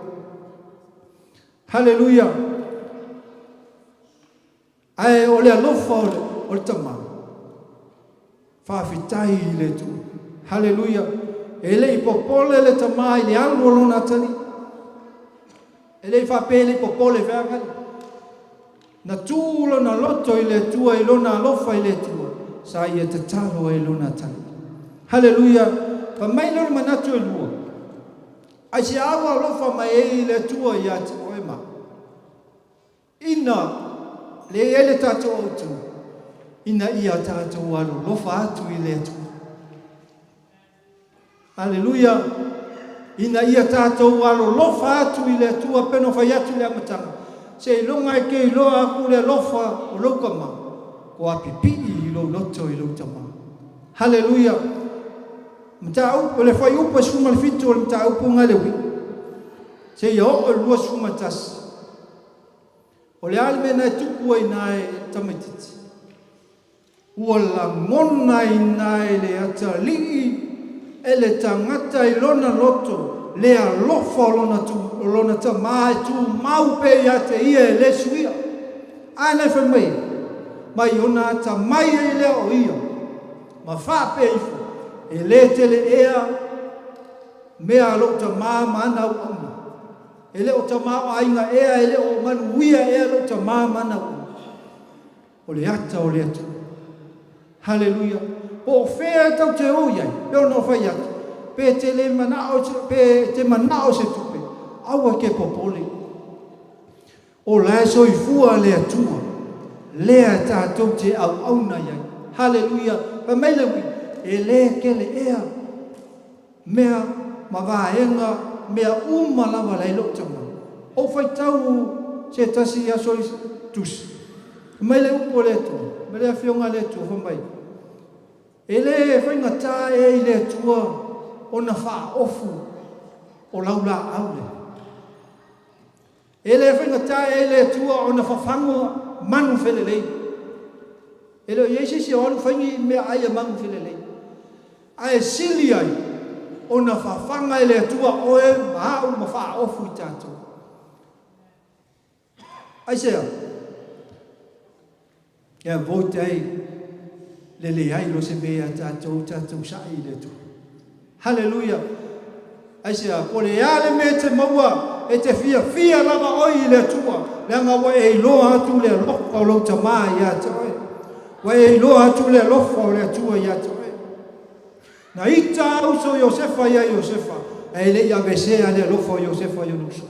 Haleluia! Ae o le alofa o le Tama, faafetai i le Atua. Haleluia! E le i popole le Tama i le alu o lona atalii. E le i faapea e le i popole feagai. Na tuu lona loto i le Atua i lona alofa i le Atua, sa ia tatalo ai lona atalii. Haleluia! Fai mai lea o le manatu e lua, Aisea ua alofa mai ai le Atua ia te oe ma. Ina leai ai le tatou autu ina ia tatou alolofa atu i le Atua. Aleluia! Ina ia tatou alolofa atu i le Atua pei ona fai atu i le amataga, seiloga e te iloa aku le alofa o lou tama, kua pipii i lou loto i lou tama. Haleluia! Mataupu, o le fuaiupu e 17 o le mataupu na le ui, seia oo i le 21. O le a le mea na e tupu ai ina e tamaititi? Ua lagona ina e le atalii e le tagata i lona loto le alofa o lona, o lona tamā e tumau pea ia te ia e le suia. A na e fai mai ai, Mai ona atamai ai lea o ia, ma faapea ifo, E lē tele ea mea a lou tamā ma ana auauna. E le o tamaoaiga ea, e le o manuia ea lou tamā ma ana auauna. O le ata o le Atua. Haleluia! Po o fea e tou te o i ai, pei ona ou fai atu, pe te le manao pe e te manao i se tupe, aua e te popole. O la e soifua le Atua, lea e tatou te auauna i ai. Haleluia! Fai mai le uiga, e le kele ea mea ma vaega, mea uma lava la e i lou tama. Ou faitau se tasi aso i tusi, fai mai le upu a le Atua, fai mai le Afioga a le Atua, fai mai, E le faigata ea i le Atua ona faaofu o lau laau lea. E le faigata ea i le Atua ona fafaga manu felelei. E le o i ai se isi o alu fai ni meaai a manu felelei. Ae sili ai ona fafaga e le Atua oe ma a'u ma faaofu i tatou. Aisea? Ia vote ai le leai o se mea ia tatou, tatou sa'i i le Atua. Haleluia! Aisea? Po o le a le mea e te maua, e te fiafia lava oe i le Atua, leaga ua e iloa atu le alofa o lou Tama ia te oe. Ua e iloa atu le alofa o le Atua ia te oe. Na ita a uso Iosefa ia Iosefa, ae le i aveesea le alofa o Iosefa i ona uso.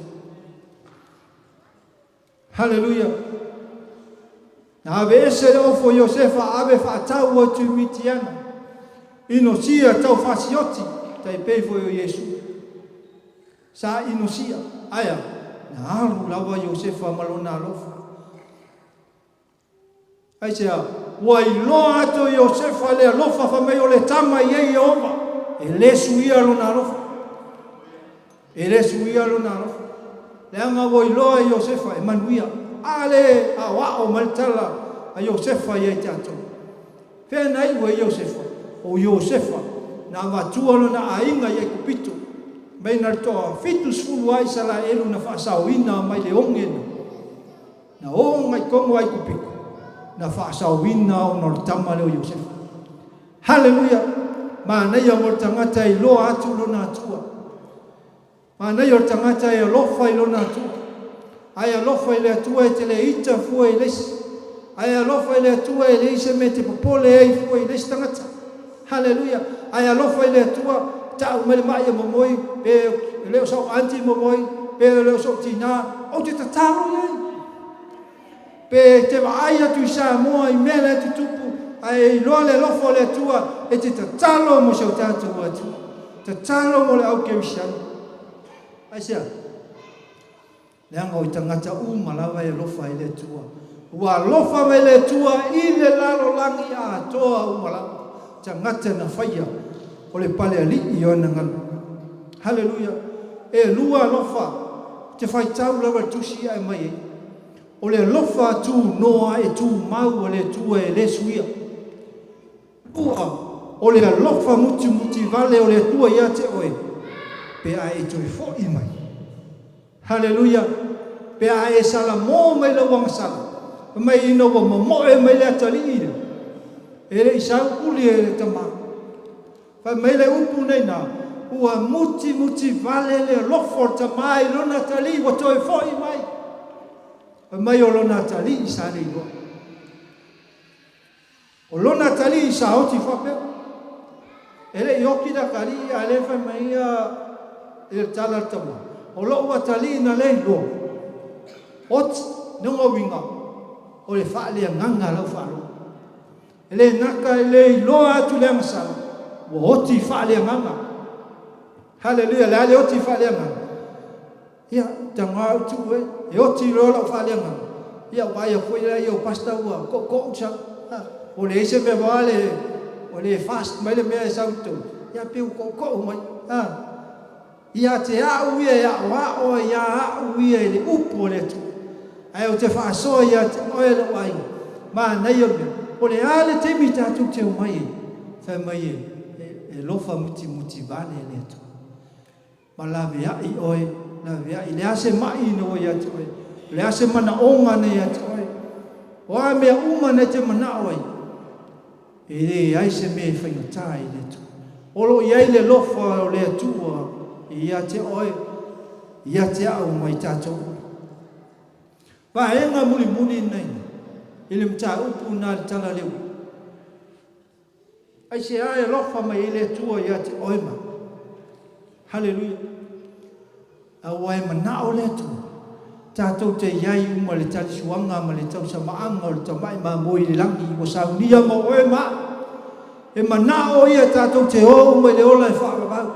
Haleluia! Na aveese le ofo o Iosefa ave faatau atu i Mitiana, inosia tau fasioti, tai pei foi o Iesu. Sa inosia, ae a? Na alu lava Iosefa ma lona alofa. Aisea? Ua iloa atu e Iosefa le alofa fai mai o le tama i ai Ieova, e le suia lona alofa. E le suia lona alofa. Leaga ua iloa e Iosefa e manuia. A le aoao mai le tala a Iosefa ia i tatou. Fea na iu ai Iosefa? O Iosefa na avatua lona aiga i Aikupito, mai na le toa 70 a Isalaelu na faasaoina mai le oge na. Na oo mai tonu Aikupito, na faasaoina ona o le tama lea o Iosefa. Haleluia! Manaia mo le tagata e iloa atu lona Atua. Manaia o le tagata e alofa i lona Atua. Ae alofa i le Atua e te le ita fua i le isi. Ae alofa i le Atua e leai se mea e te popole ai fua i le isi tagata. Haleluia! Ae alofa i le Atua, tau mai le ma'i e momoi, pe e le o sa'u aunty e momoi, pe e le o so'u tinā, ou te tatalo i ai. Pe e te vaai atu i Samoa i mea la e tutupu, ae e iloa le alofa o le Atua, e te tatalo mo si o tatou Atua. Tatalo mo le au kerisiano. Aisea? Leaga o i tagata uma lava e alofa ai le Atua. Ua alofa mai le Atua i le lalolagi atoa uma lava, tagata na faia o le palealii o ana galu. Haleluia! E lua alofa, ou te faitau lava i le tusi ia e aumai ai. O le alofa tunoa e tumau a le Atua e le suia. Ua o le alofa mutimuti vale o le Atua ia te oe pe a e toe fo'i mai. Haleluia! Pe a e salamo mai lau agasala, fai mai ina ua momoe mai le atalii lea, e le i sau uli e le tama. Fai mai le upu nei na, ua mutimuti vale le alofa o le tama i lona atalii ua toe fo'i mai. Fai mai o lona atalii sa le iloa. O lona atalii i sa oti faapea, E le i oti le atalii ae le fai mai ia i le tala a le tama, O lou atalii na le iloa, oti, lona uiga, o le faaleagaga a lau faalogo. E le gata e le iloa atu le agasala, ua oti faaleagaga. Haleluia, le a le oti faaleagaga? Ia, taga au tuu e, e oti loa lau faaleagaga, ia vaaia foi laia o pastor ua tootoo sau, ha, ua leai se mea vaea le, ua le fast mai le mea e sau i totonu, ia pei ua tootoo mai, ha. Ia te au ia e aoao ai ia au ia i le upu a le Atua, ae ou te faasoa ia te oe lou aiga, manaia le mea, o le a le taimi tatou te omai ai, fai mai e, e, e alofa mutimuti vale le Atua. Ma laveai oe, laveai. Le a se ma'i ina ua ia te oe? O le a se manaoga na ia te oe? O a mea uma na e te manao ai, e leai se mea e faigata i le Atua. O lo o i ai le alofa o le Atua ia te oe, ia te au ma i tatou uma. Vaega mulimuli nei i le mataupu na le tala leu. Aisea e alofa mai ai le Atua ia te oe ma au? Haleluia! Aua e manao le Atua tatou te i ai uma i le talisuaga ma le tausamaaga o le Tamai Mamoe i le lagi ua saunia mo oe ma au. E manao Ia tatou te o uma i le ola e faavavau.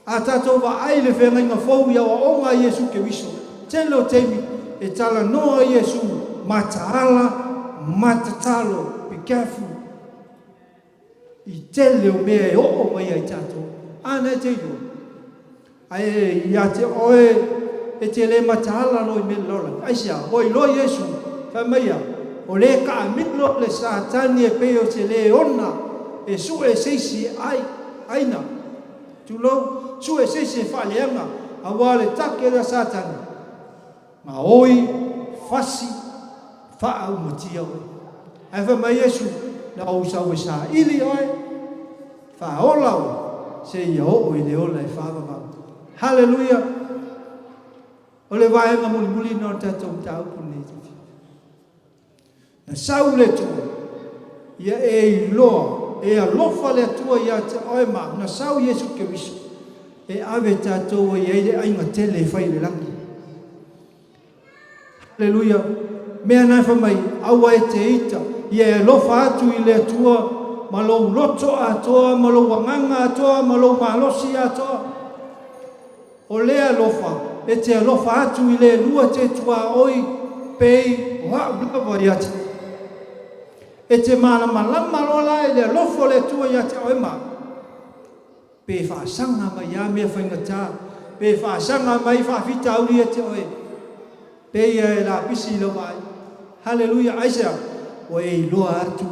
A tatou vaai i le feagaiga fou i aoaoga a Iesu Keriso, tele o taimi e talanoa Iesu, mataala, matatalo, be careful, i tele o mea e oo mai ai tatou. A na e te iloa, ae ia te oe e te le mataala loa i mea lalolagi. Aisea? Ua iloa Iesu, fai mai ia, o le taamilo le Satani e pei o se leona e sue se isi e ai, aina. Tulou, sue se isi e faaleaga, aua le take lea Satani, gaoi, fasi, faaumatia oe. Ae fai mai Iesu, Na ou sau e saili oe, faaola oe, seia oo i le ola e faavavau. Haleluia! O le vaega mulimuli lena o le tatou mataupu lenei afiafi. Na sau le Atua, ia e iloa, e alofa le Atua ia te oe ma au. Na sau Iesu Keriso e ave tatou e i ai le aiga tele e fai i le lagi. Haleluia! Mea na e fai mai, aua e te ita, ia e alofa atu i le Atua ma lou loto atoa, ma lou agaga atoa, ma lou malosi atoa. O lea alofa, e te alofa atu i le lua te tuaoi pei o a'u lava ia te oe. E te malamalama loa la i le alofa o le Atua ia te oe ma au, pe faasaga mai a mea faigata, pe faasaga mai faafitauli ia te oe, Pei e lapisi i lau vaai. Haleluia! Aisea? Ua e iloa atu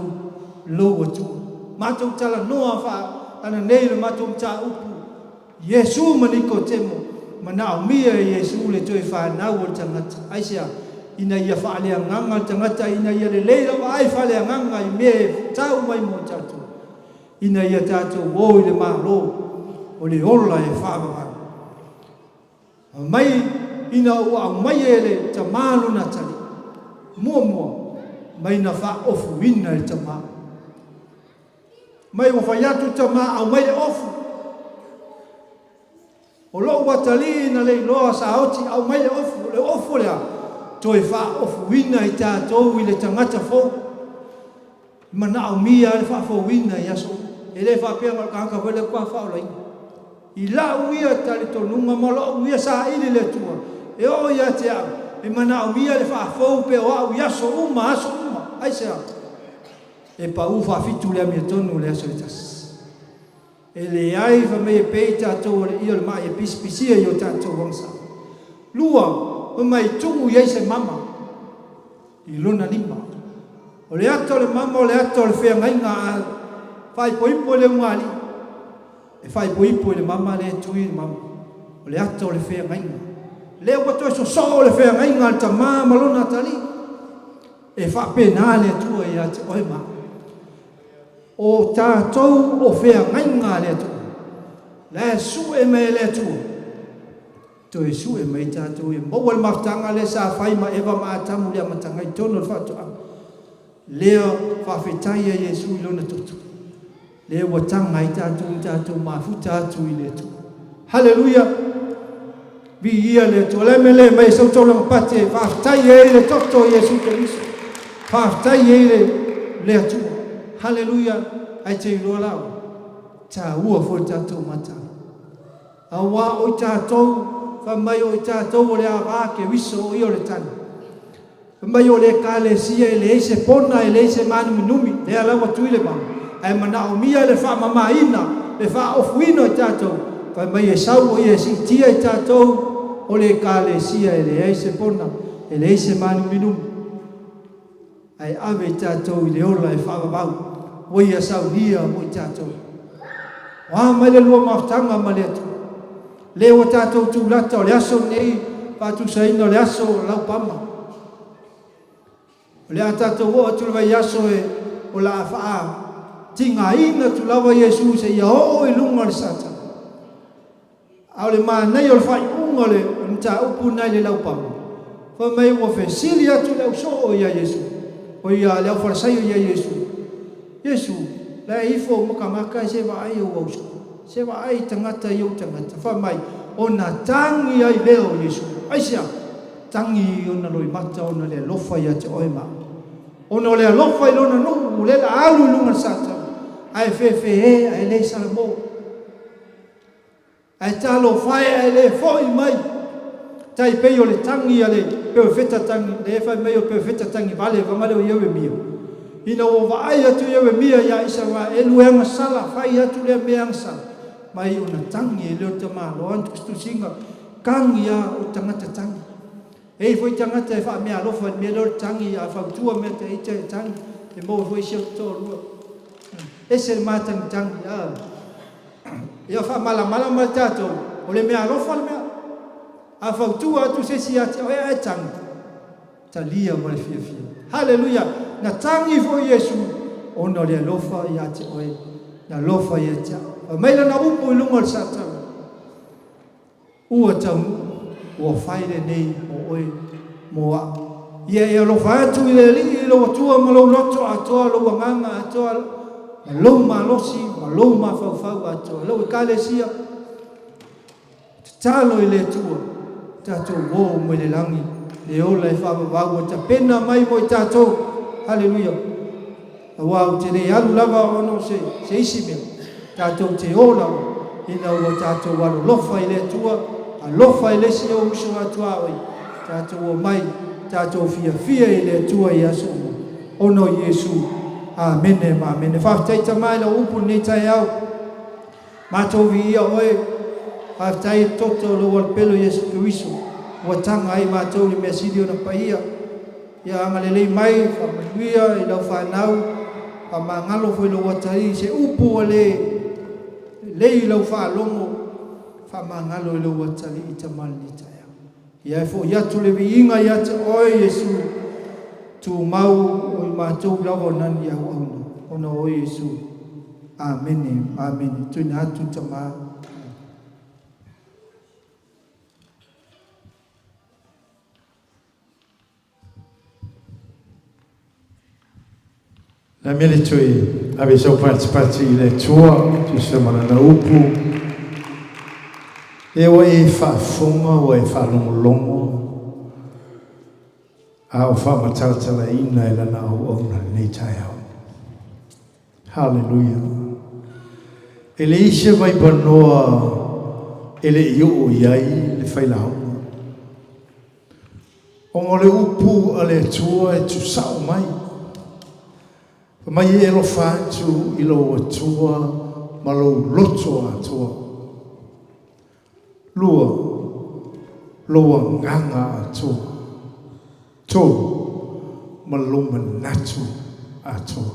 lou Atua. Matou talanoa faa-ananei i le matou mataupu, Iesu ma Nikotemo, manaomia e Iesu le toe fanau o le tagata. Aisea? Ina ia faaleagaga le tagata, ina ia lelei lau vaai faaleagaga i mea e tau mai mo tatou, ina ia tatou o i le Malo o le ola e faavavau. Mai ina ua aumai e le tama lona atalii, muamua mai na faaofuina e le tama. Mai ua fai atu le tama aumai le ofu. O lou atalii na le iloa saoti aumai le ofu. O le ofu o le a? Toe faaofuina i tatou i le tagata fou. E manaomia le faafouina i aso uma. E le faapea na o le tagata foi lea faatoa faaolaina. I la'u ia talitonuga ma lo'u ia saili i le Atua, e oo ia te a'u, e manaomia le faafou pea o a'u i aso uma, aso uma. Aisea? E pa'u faafitu le amiotonu i le aso e tasi. E leai fai mai e pei tatou o le ia o le ma'i e pisipisia i o tatou agasala. Lua, fai mai tuu i ai se mama i lona lima. O le ata o le mama o le ata o le feagaiga a faaipoipo i le ugaalii. E faaipoipo i le mama lea e tui i le mama. O le ata o le feagaiga. Lea ua toe sosoo le feagaiga a le tama ma lona atalii. E faapena le Atua ia te oe ma au. O tatou o feagaiga a le Atua, la e sue mai e le Atua, toe sue mai tatou ia maua le mafutaga lea sa fai ma Eva ma Atamu i le amataga i totonu o le faatoaga. Lea faafetai a Iesu i lona toto, lea ua taga ai tatou ma tatou mafuta atu i le Atua. Haleluia! Viia le Atua. O le a le mea le aumai ai sau taulaga pate e faafetai ai le toto o Iesu Keriso. Faafetai ai le le Atua. Haleluia. Ae te iloa la ua taua foi le tatou matau. Aua o i tatou, fai mai o i tatou o le ava Keriso o ia o le tali. Fai mai o le Ekalesia e leai se pona, e leai se mānuminumi, lea la ua tui le vao, ae manaomia le faamamaina, le faaofuina o i tatou, fai mai e sau o ia e siitia i tatou o le Ekalesia e leai se pona, e leai se mānuminumi, ae ave i tatou i le ola e faavavau, ua ia saunia mo i tatou. O a mai le lua mafutaga ma le Atua? Lea ua tatou tulata o le aso lenei faatusaina o le aso Laupama. O le a tatou oo atu i le vaiaso e o le a faa tigaina atu lava Iesu seia oo i luga o le Satani. A o le manaia o le faaiuga o le mataupu lena i le laupapa, fai mai ua fesili atu le ausoo ia Iesu, o ia le aufalesaio ia Iesu, Iesu, la e ifo uma tagata ae se vaai ou ausoo, se vaai tagata i ou tagata, fai mai, ona tagi ai lea o Iesu. Aisea? Tagi i ona loimata ona le alofa ia te oe ma au. Ona o le alofa i lona nuu, o lea la alu i luga o le Satani, ae fefe ae le salamo. Ae talofa e ae le foi mai. Tai pei o le tagi a le perofeta tagi, lea e fai mai o le perofeta tagivale vaga lea o Ieremia. Ina ua vaai atu Ieremia ia Isaraelu e agasala, fai atu lea mea agasala, mai ona tagi ai lea o le tamaloa na tusitusiga, tagi a o tagata tagi. E i ai foi tagata e faameaalofa i le mea lea o le tagi, a fautua mea ta ita e tagi, e maua foi si ou toalua. Ese le matagitagi, a. Ia faamalamalama le tatou, o le meaalofa le mea. A fautua atu se isi ia te oe ae tagi, talia ma le fiafia. Haleluia! Na tagi foi Iesu ona o le alofa ia te oe, na alofa ia te au. Fai mai lana upu i luga o le Satala. Ua taunuu, ua fai lenei mo oe, mo a'u. Ia e alofa atu i le Alii i lou Atua ma lou loto atoa, lou agaga atoa, ma lou malosi, ma lou mafaufau atoa. Lau Ekalesia, tatalo i le Atua, tatou o mai le lagi, le ola e faavavau ua tapena mai mo i tatou. Haleluia! Aua ou te le alu lava ona o se, se isi mea. Tatou te o lava ina ua tatou alolofa i le Atua, alofa i le isi ou uso a tuaoi, tatou omai, tatou fiafia i le Atua i aso uma, ona o Iesu. Amene ma amene. Faafetai Tama i lau upu i lenei taeao. Matou viia Oe. Faafetai i le toto o Lou Alopelo Iesu Keriso, ua taga ai matou i le mea sili ona paia. Ia agalelei mai, faamanuia i lau fanau, faamagalo foi lou atalii i se upu ua le lelei i lau faalogo, faamagalo i lou atalii tama lenei taeao. Ia e foi atu le viiga ia te oe Iesu, tumau o i matou lava o nani auauna, ona o oe Iesu. Amene, amene. Tuina atu tama. Le a mea le toe ave sau patipati i le Atua, tusa ma lana upu. E ua e faafofoga, ua e faalogologo, a o faamatalatalaina e lana auauna lenei taeao. Haleluia! E leai se vaipanoa e le i oo i ai le failauga. Ona o le upu a le Atua e tusao mai, fai mai e alofa atu i lou Atua ma lou loto atoa. Lua, lou agaga atoa. Tolu, ma lou manatu atoa.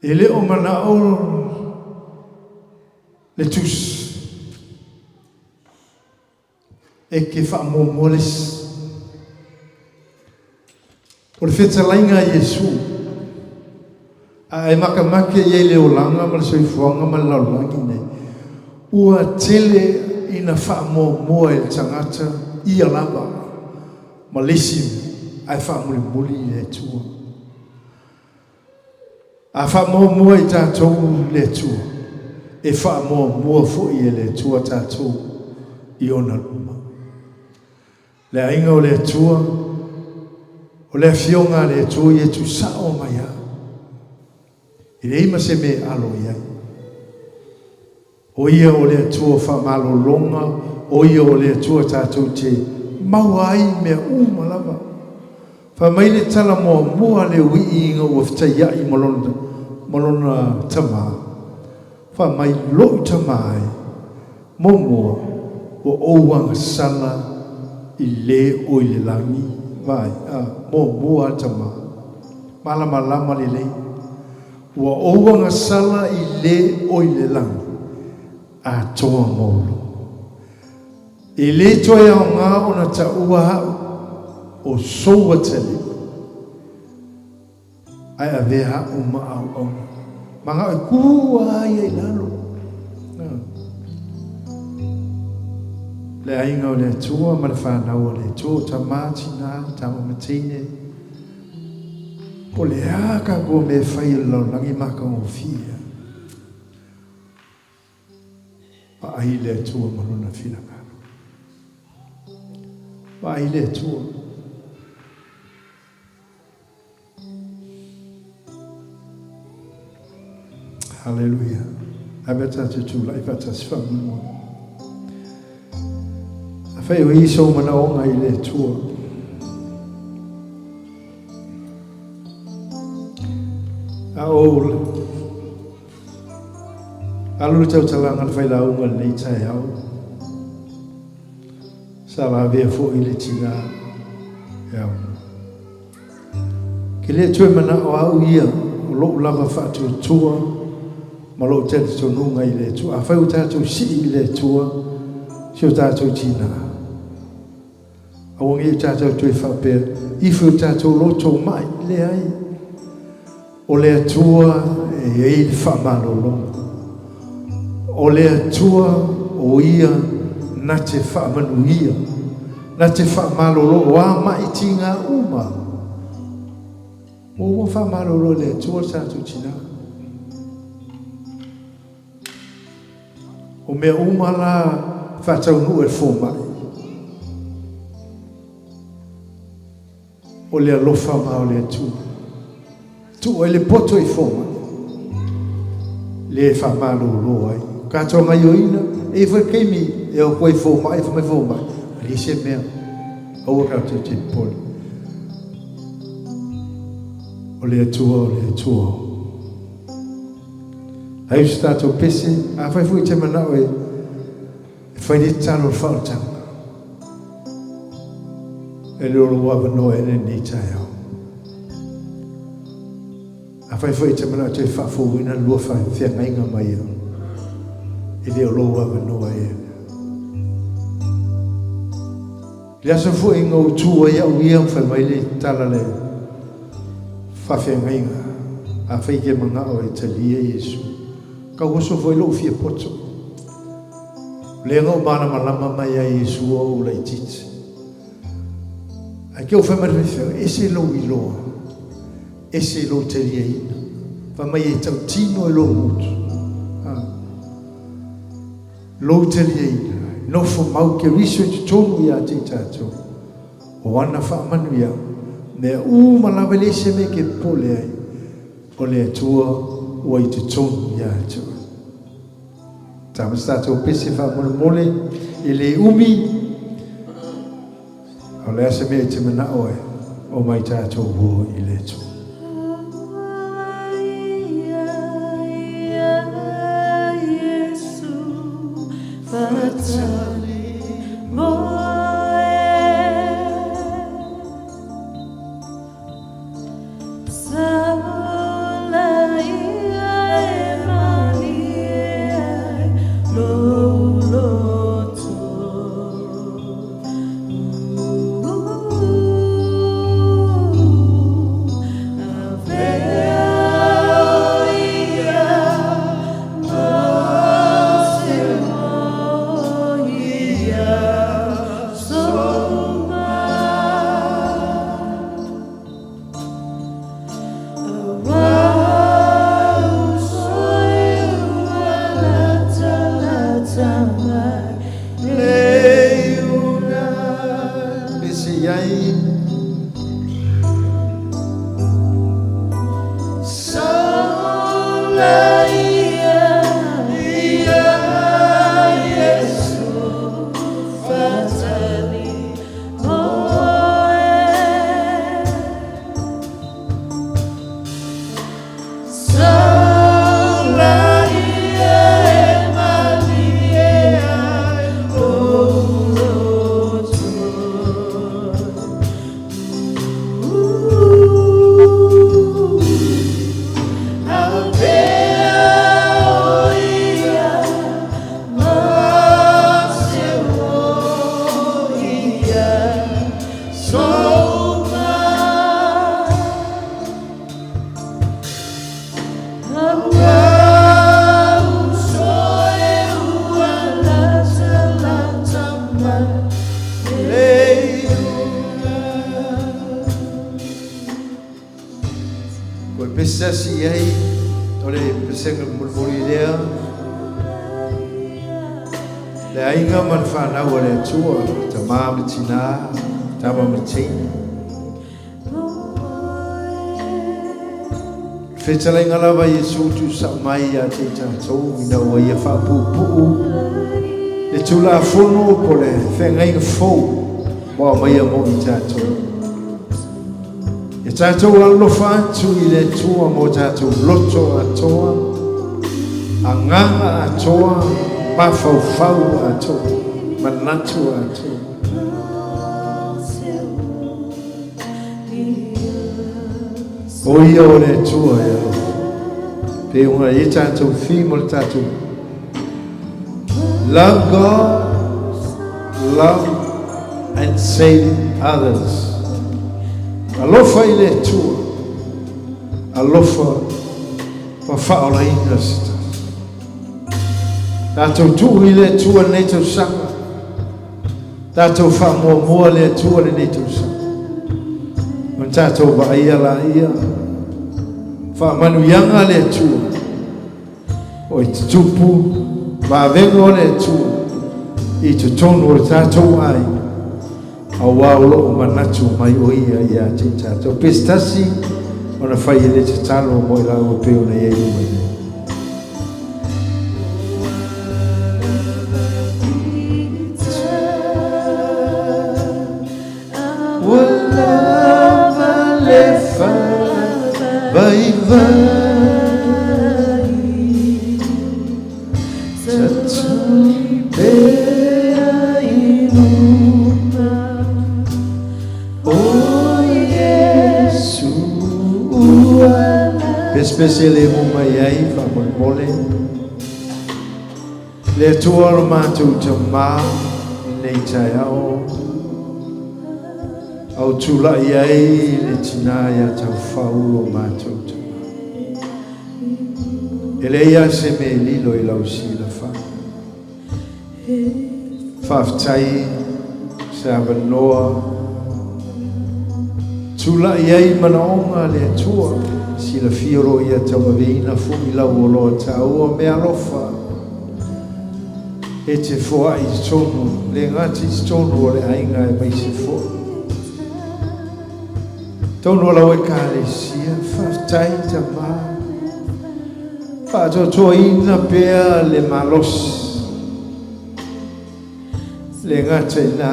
E le o manao le Tusi e te faamuamua le isi. O le fetalaiga a Iesu, a e makamake i ai le olaga ma le soifuaga ma le lalolagi nei, ua tele ina faamuamua e le tagata ia lava ma le isi ae faamulimuli i le Atua. A faamuamua i tatou le Atua, e faamuamua foi e le Atua tatou i ona luma. Le aiga o le Atua, o le Afioga a le Atua ia tusao mai a. E leai ma se mea e alo i ai. O Ia o le Atua faamalologa, o Ia o le Atua tatou te maua ai mea uma lava. Fai mai le tala muamua a le uii ina ua fetaiai ma lona, ma lona tama, fai mai, Lo'u tama e, muamua ua ou agasala i le o i le lagi, vaai, a, muamua a tama, malamalama lelei. Ua ou agasala i le o i le lagi, atoa maualuga. E le toe aoga ona taua a'u. o sou atalii, ae avea a'u ma auauna. Mana'o e kū a ia i lalo. Le aiga o le Atua ma le fanau a le Atua, o tamā, tinā, tama ma teine, po o le a tatou mea e fai e le lalolagi matagofie. Vaai le Atua ma Lona finagalo. Vaai le Atua. Haleluia. Ave tatou tulai faatasi faamolemole. Afai o i sou manaoga i le Atua. A o alu le tautalaga le failauga lenei taeao. Sa lavea foi le tina e au. Ke le toe manao au ia o lou lava faatuatua ma lou talitonuga i le Atua. Afai ua tatou sii i le Atua si o tatou tina, aua nei o tatou toe faapea, ifo i o tatou loto mai. Leai. O le Atua e i ai le faamalologa. O le Atua o Ia na te faamanuia, na te faamalolo, o a maʻi tiga uma. Ua uma faamalolo e le Atua le tatou tina. O mea uma la faataunuu e le fomai. O le alofa ma o le Atua. Tuu ai le poto i fomai, le faamalolo ai. O tatou gaioina, e i ai foi taimi e o atu ai fomai, fai mai fomai, e leai se mea, aua tatou te popole. O le Atua, o le Atua. Ai o se tatou pese, afai foi e te manao e fai le tatalo o le faaolataga, e le o lou avanoa e lenei taeao. Afai foi e te manao e toe faafouina le lua feagaiga ma ia, e le o lou avanoa e. I le aso foi na ou tu ai au ia ma fai mai le tala le faafeagaiga, afai e te manao e talia Iesu, kau oso foi lou fia poto. O lea na ou malamalama mai ia Iesu a o ou laitiiti. Ae ke ou fai mai le faifeau, ese lou iloa, ese lou taliaina. Fai mai e tautino e lou gutu. Lou taliaina, nofo mau Keriso i totonu ia te i tatou. O ana faamanuia, mea uma lava e leai se mea e te popole ai, o le Atua ua i totonu ia te oe. Tama se tatou pese faamolemole e le umi, o le a se mea e te manao ai, omai tatou o i le Atua. Le iuga. Ko le pese tasi i ai, o le pesega mulimuli lea, le aiga ma le fanau a le Atua, tama ma tina, tama ma teine. Fetalaiga lava Iesu tuusa'o mai ia te i tatou ina ua Ia faapuupuu le Tulafono po le Feagaiga Fou ua aumaia mo i tatou. Ia tatou alolofa atu i le Atua ma o tatou loto atoa, agaga atoa, mafaufau atoa, manatu atoa. O ia o le Atua e alofa. Pe ona i tatou theme o le tatou Love God, love and save others. Alofa i le Atua, alofa ma faaolaina se tasi. Tatou tuu i le Atua lenei tausaga. Tatou faamuamua le Atua lenei tausaga. Ona tatou vaaia laia faamanuiaga a le Atua o i tutupu ma avega o le Atua i totonu o le tatou aiga, auā o lo o manatu mai o Ia ia te i tatou. Pe se tasi ona fai e le tatalo mo i laua pei ona i ai luma nei. Ua lava le vaivai Tatau pea i luma O Iesu ua Pesepese le mo mai ai faamolemole. Le Atua o lo matou Tamā i lenei taeao, a o tulai ai le tinā iā Taufau lo matou Tamā. E leai lava se mea e lilo i lau silafaga. Faafetai se avanoa tulai ai manaoga a le Atua, silafia o lo o Ia tauaveina foi lau oloa taua meaalofa e te foai i totonu, le gata i totonu o le aiga aemaise foi totonu o lau Ekalesia. Faafetai Tama. Faatoatoaina pea le malosi. Le gata i na,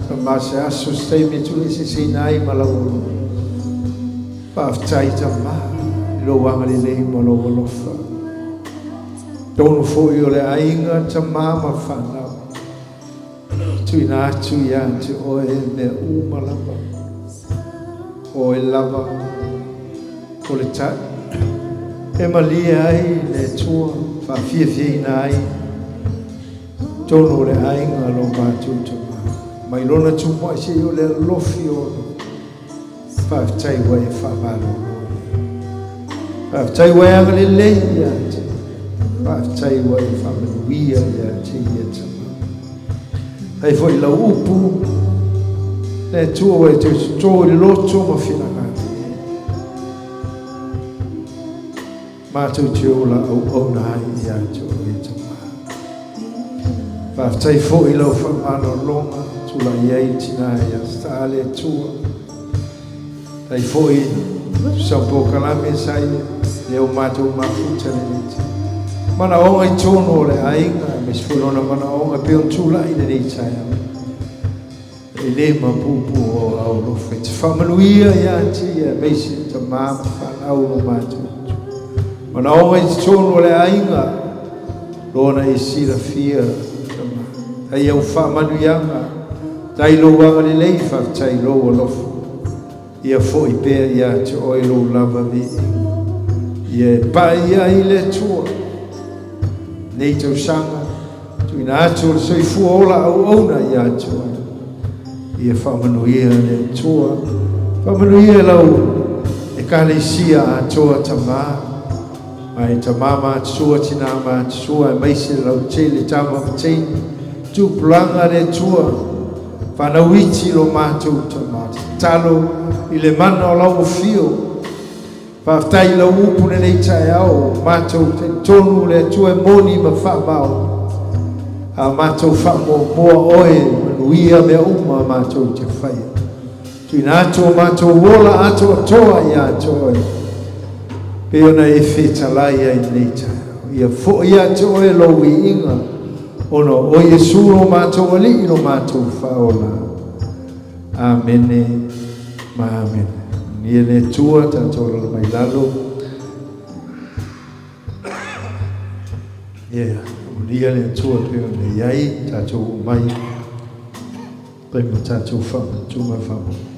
Tama se aso se taimi e tuueseeseina ai ma lau alofa. Faafetai Tama i lou agalelei ma lou alofa. Tonu foi o le aiga Tama ma fanau. Tuuina atu ia te oe mea uma lava. Oe lava o le tai e malie ai le Atua, faafiafiaina ai tonu o le aiga lo matou tama. Mai lona tumuai seia o le alofi o ona. Faafetai ua e faamalolo ia. Faafetai ua e agalelei ia te. Faafetai ua e faamanuia ia te ia tama. Fai foi lau upu, le Atua ua e toe toto i le loto ma finagalo. Matou te ola auauna ai ia te oe e Tama. Faafetai foi i lau faamalologa, tulai ai le tina ia Sta le Atua. Tai foi sau polokalame sa ia lea o matou mafuta lenei taimi. Manaoga i tonu o le aiga, aemaise foi lona manaoga pei ona tulai lenei taeao. E le mapuupuu o au alofa i te faamanuia ia te ia aemaise tama ma fanau o matou atu. Manaoga i totonu o le aiga, lona e silafia tama. Tai au faamanuiaga, tai lou agalelei, faafetai lou alofa. Ia foi pea ia te oe lou lava viiga. Ia e pai ai le Atua. Nei tausaga, tuuina atu o le soifua ola auauna ia te oe. Ia faamanuia le Atua. Faamanuia lau Ekalesia atoa tama, mai tama matutua, tina matutua, aemaise lautele tama ma teine, tupulaga le Atua. Fanau iti lo matou tama. Tatalo i le mana o lau afio. Faafetai i lau upu lenei taeao, matou talitonu le Atua e moni ma faamaoni. A matou faamuamua oe, manuia mea uma matou te faia. Tuuina atu o matou ola atoatoa ia te oe, pei ona e fetalai ai lenei taeao. Ia foi ia te oe lou viiga, ona o Iesu lo matou Alii lo matou Faaola. Amene ma amene. Manuia le Atua, tatou alaala mai lalo. Ia, manuia le Atua pei ona i ai, tatou oo mai, taimi o tatou faamanatuga faamolemole.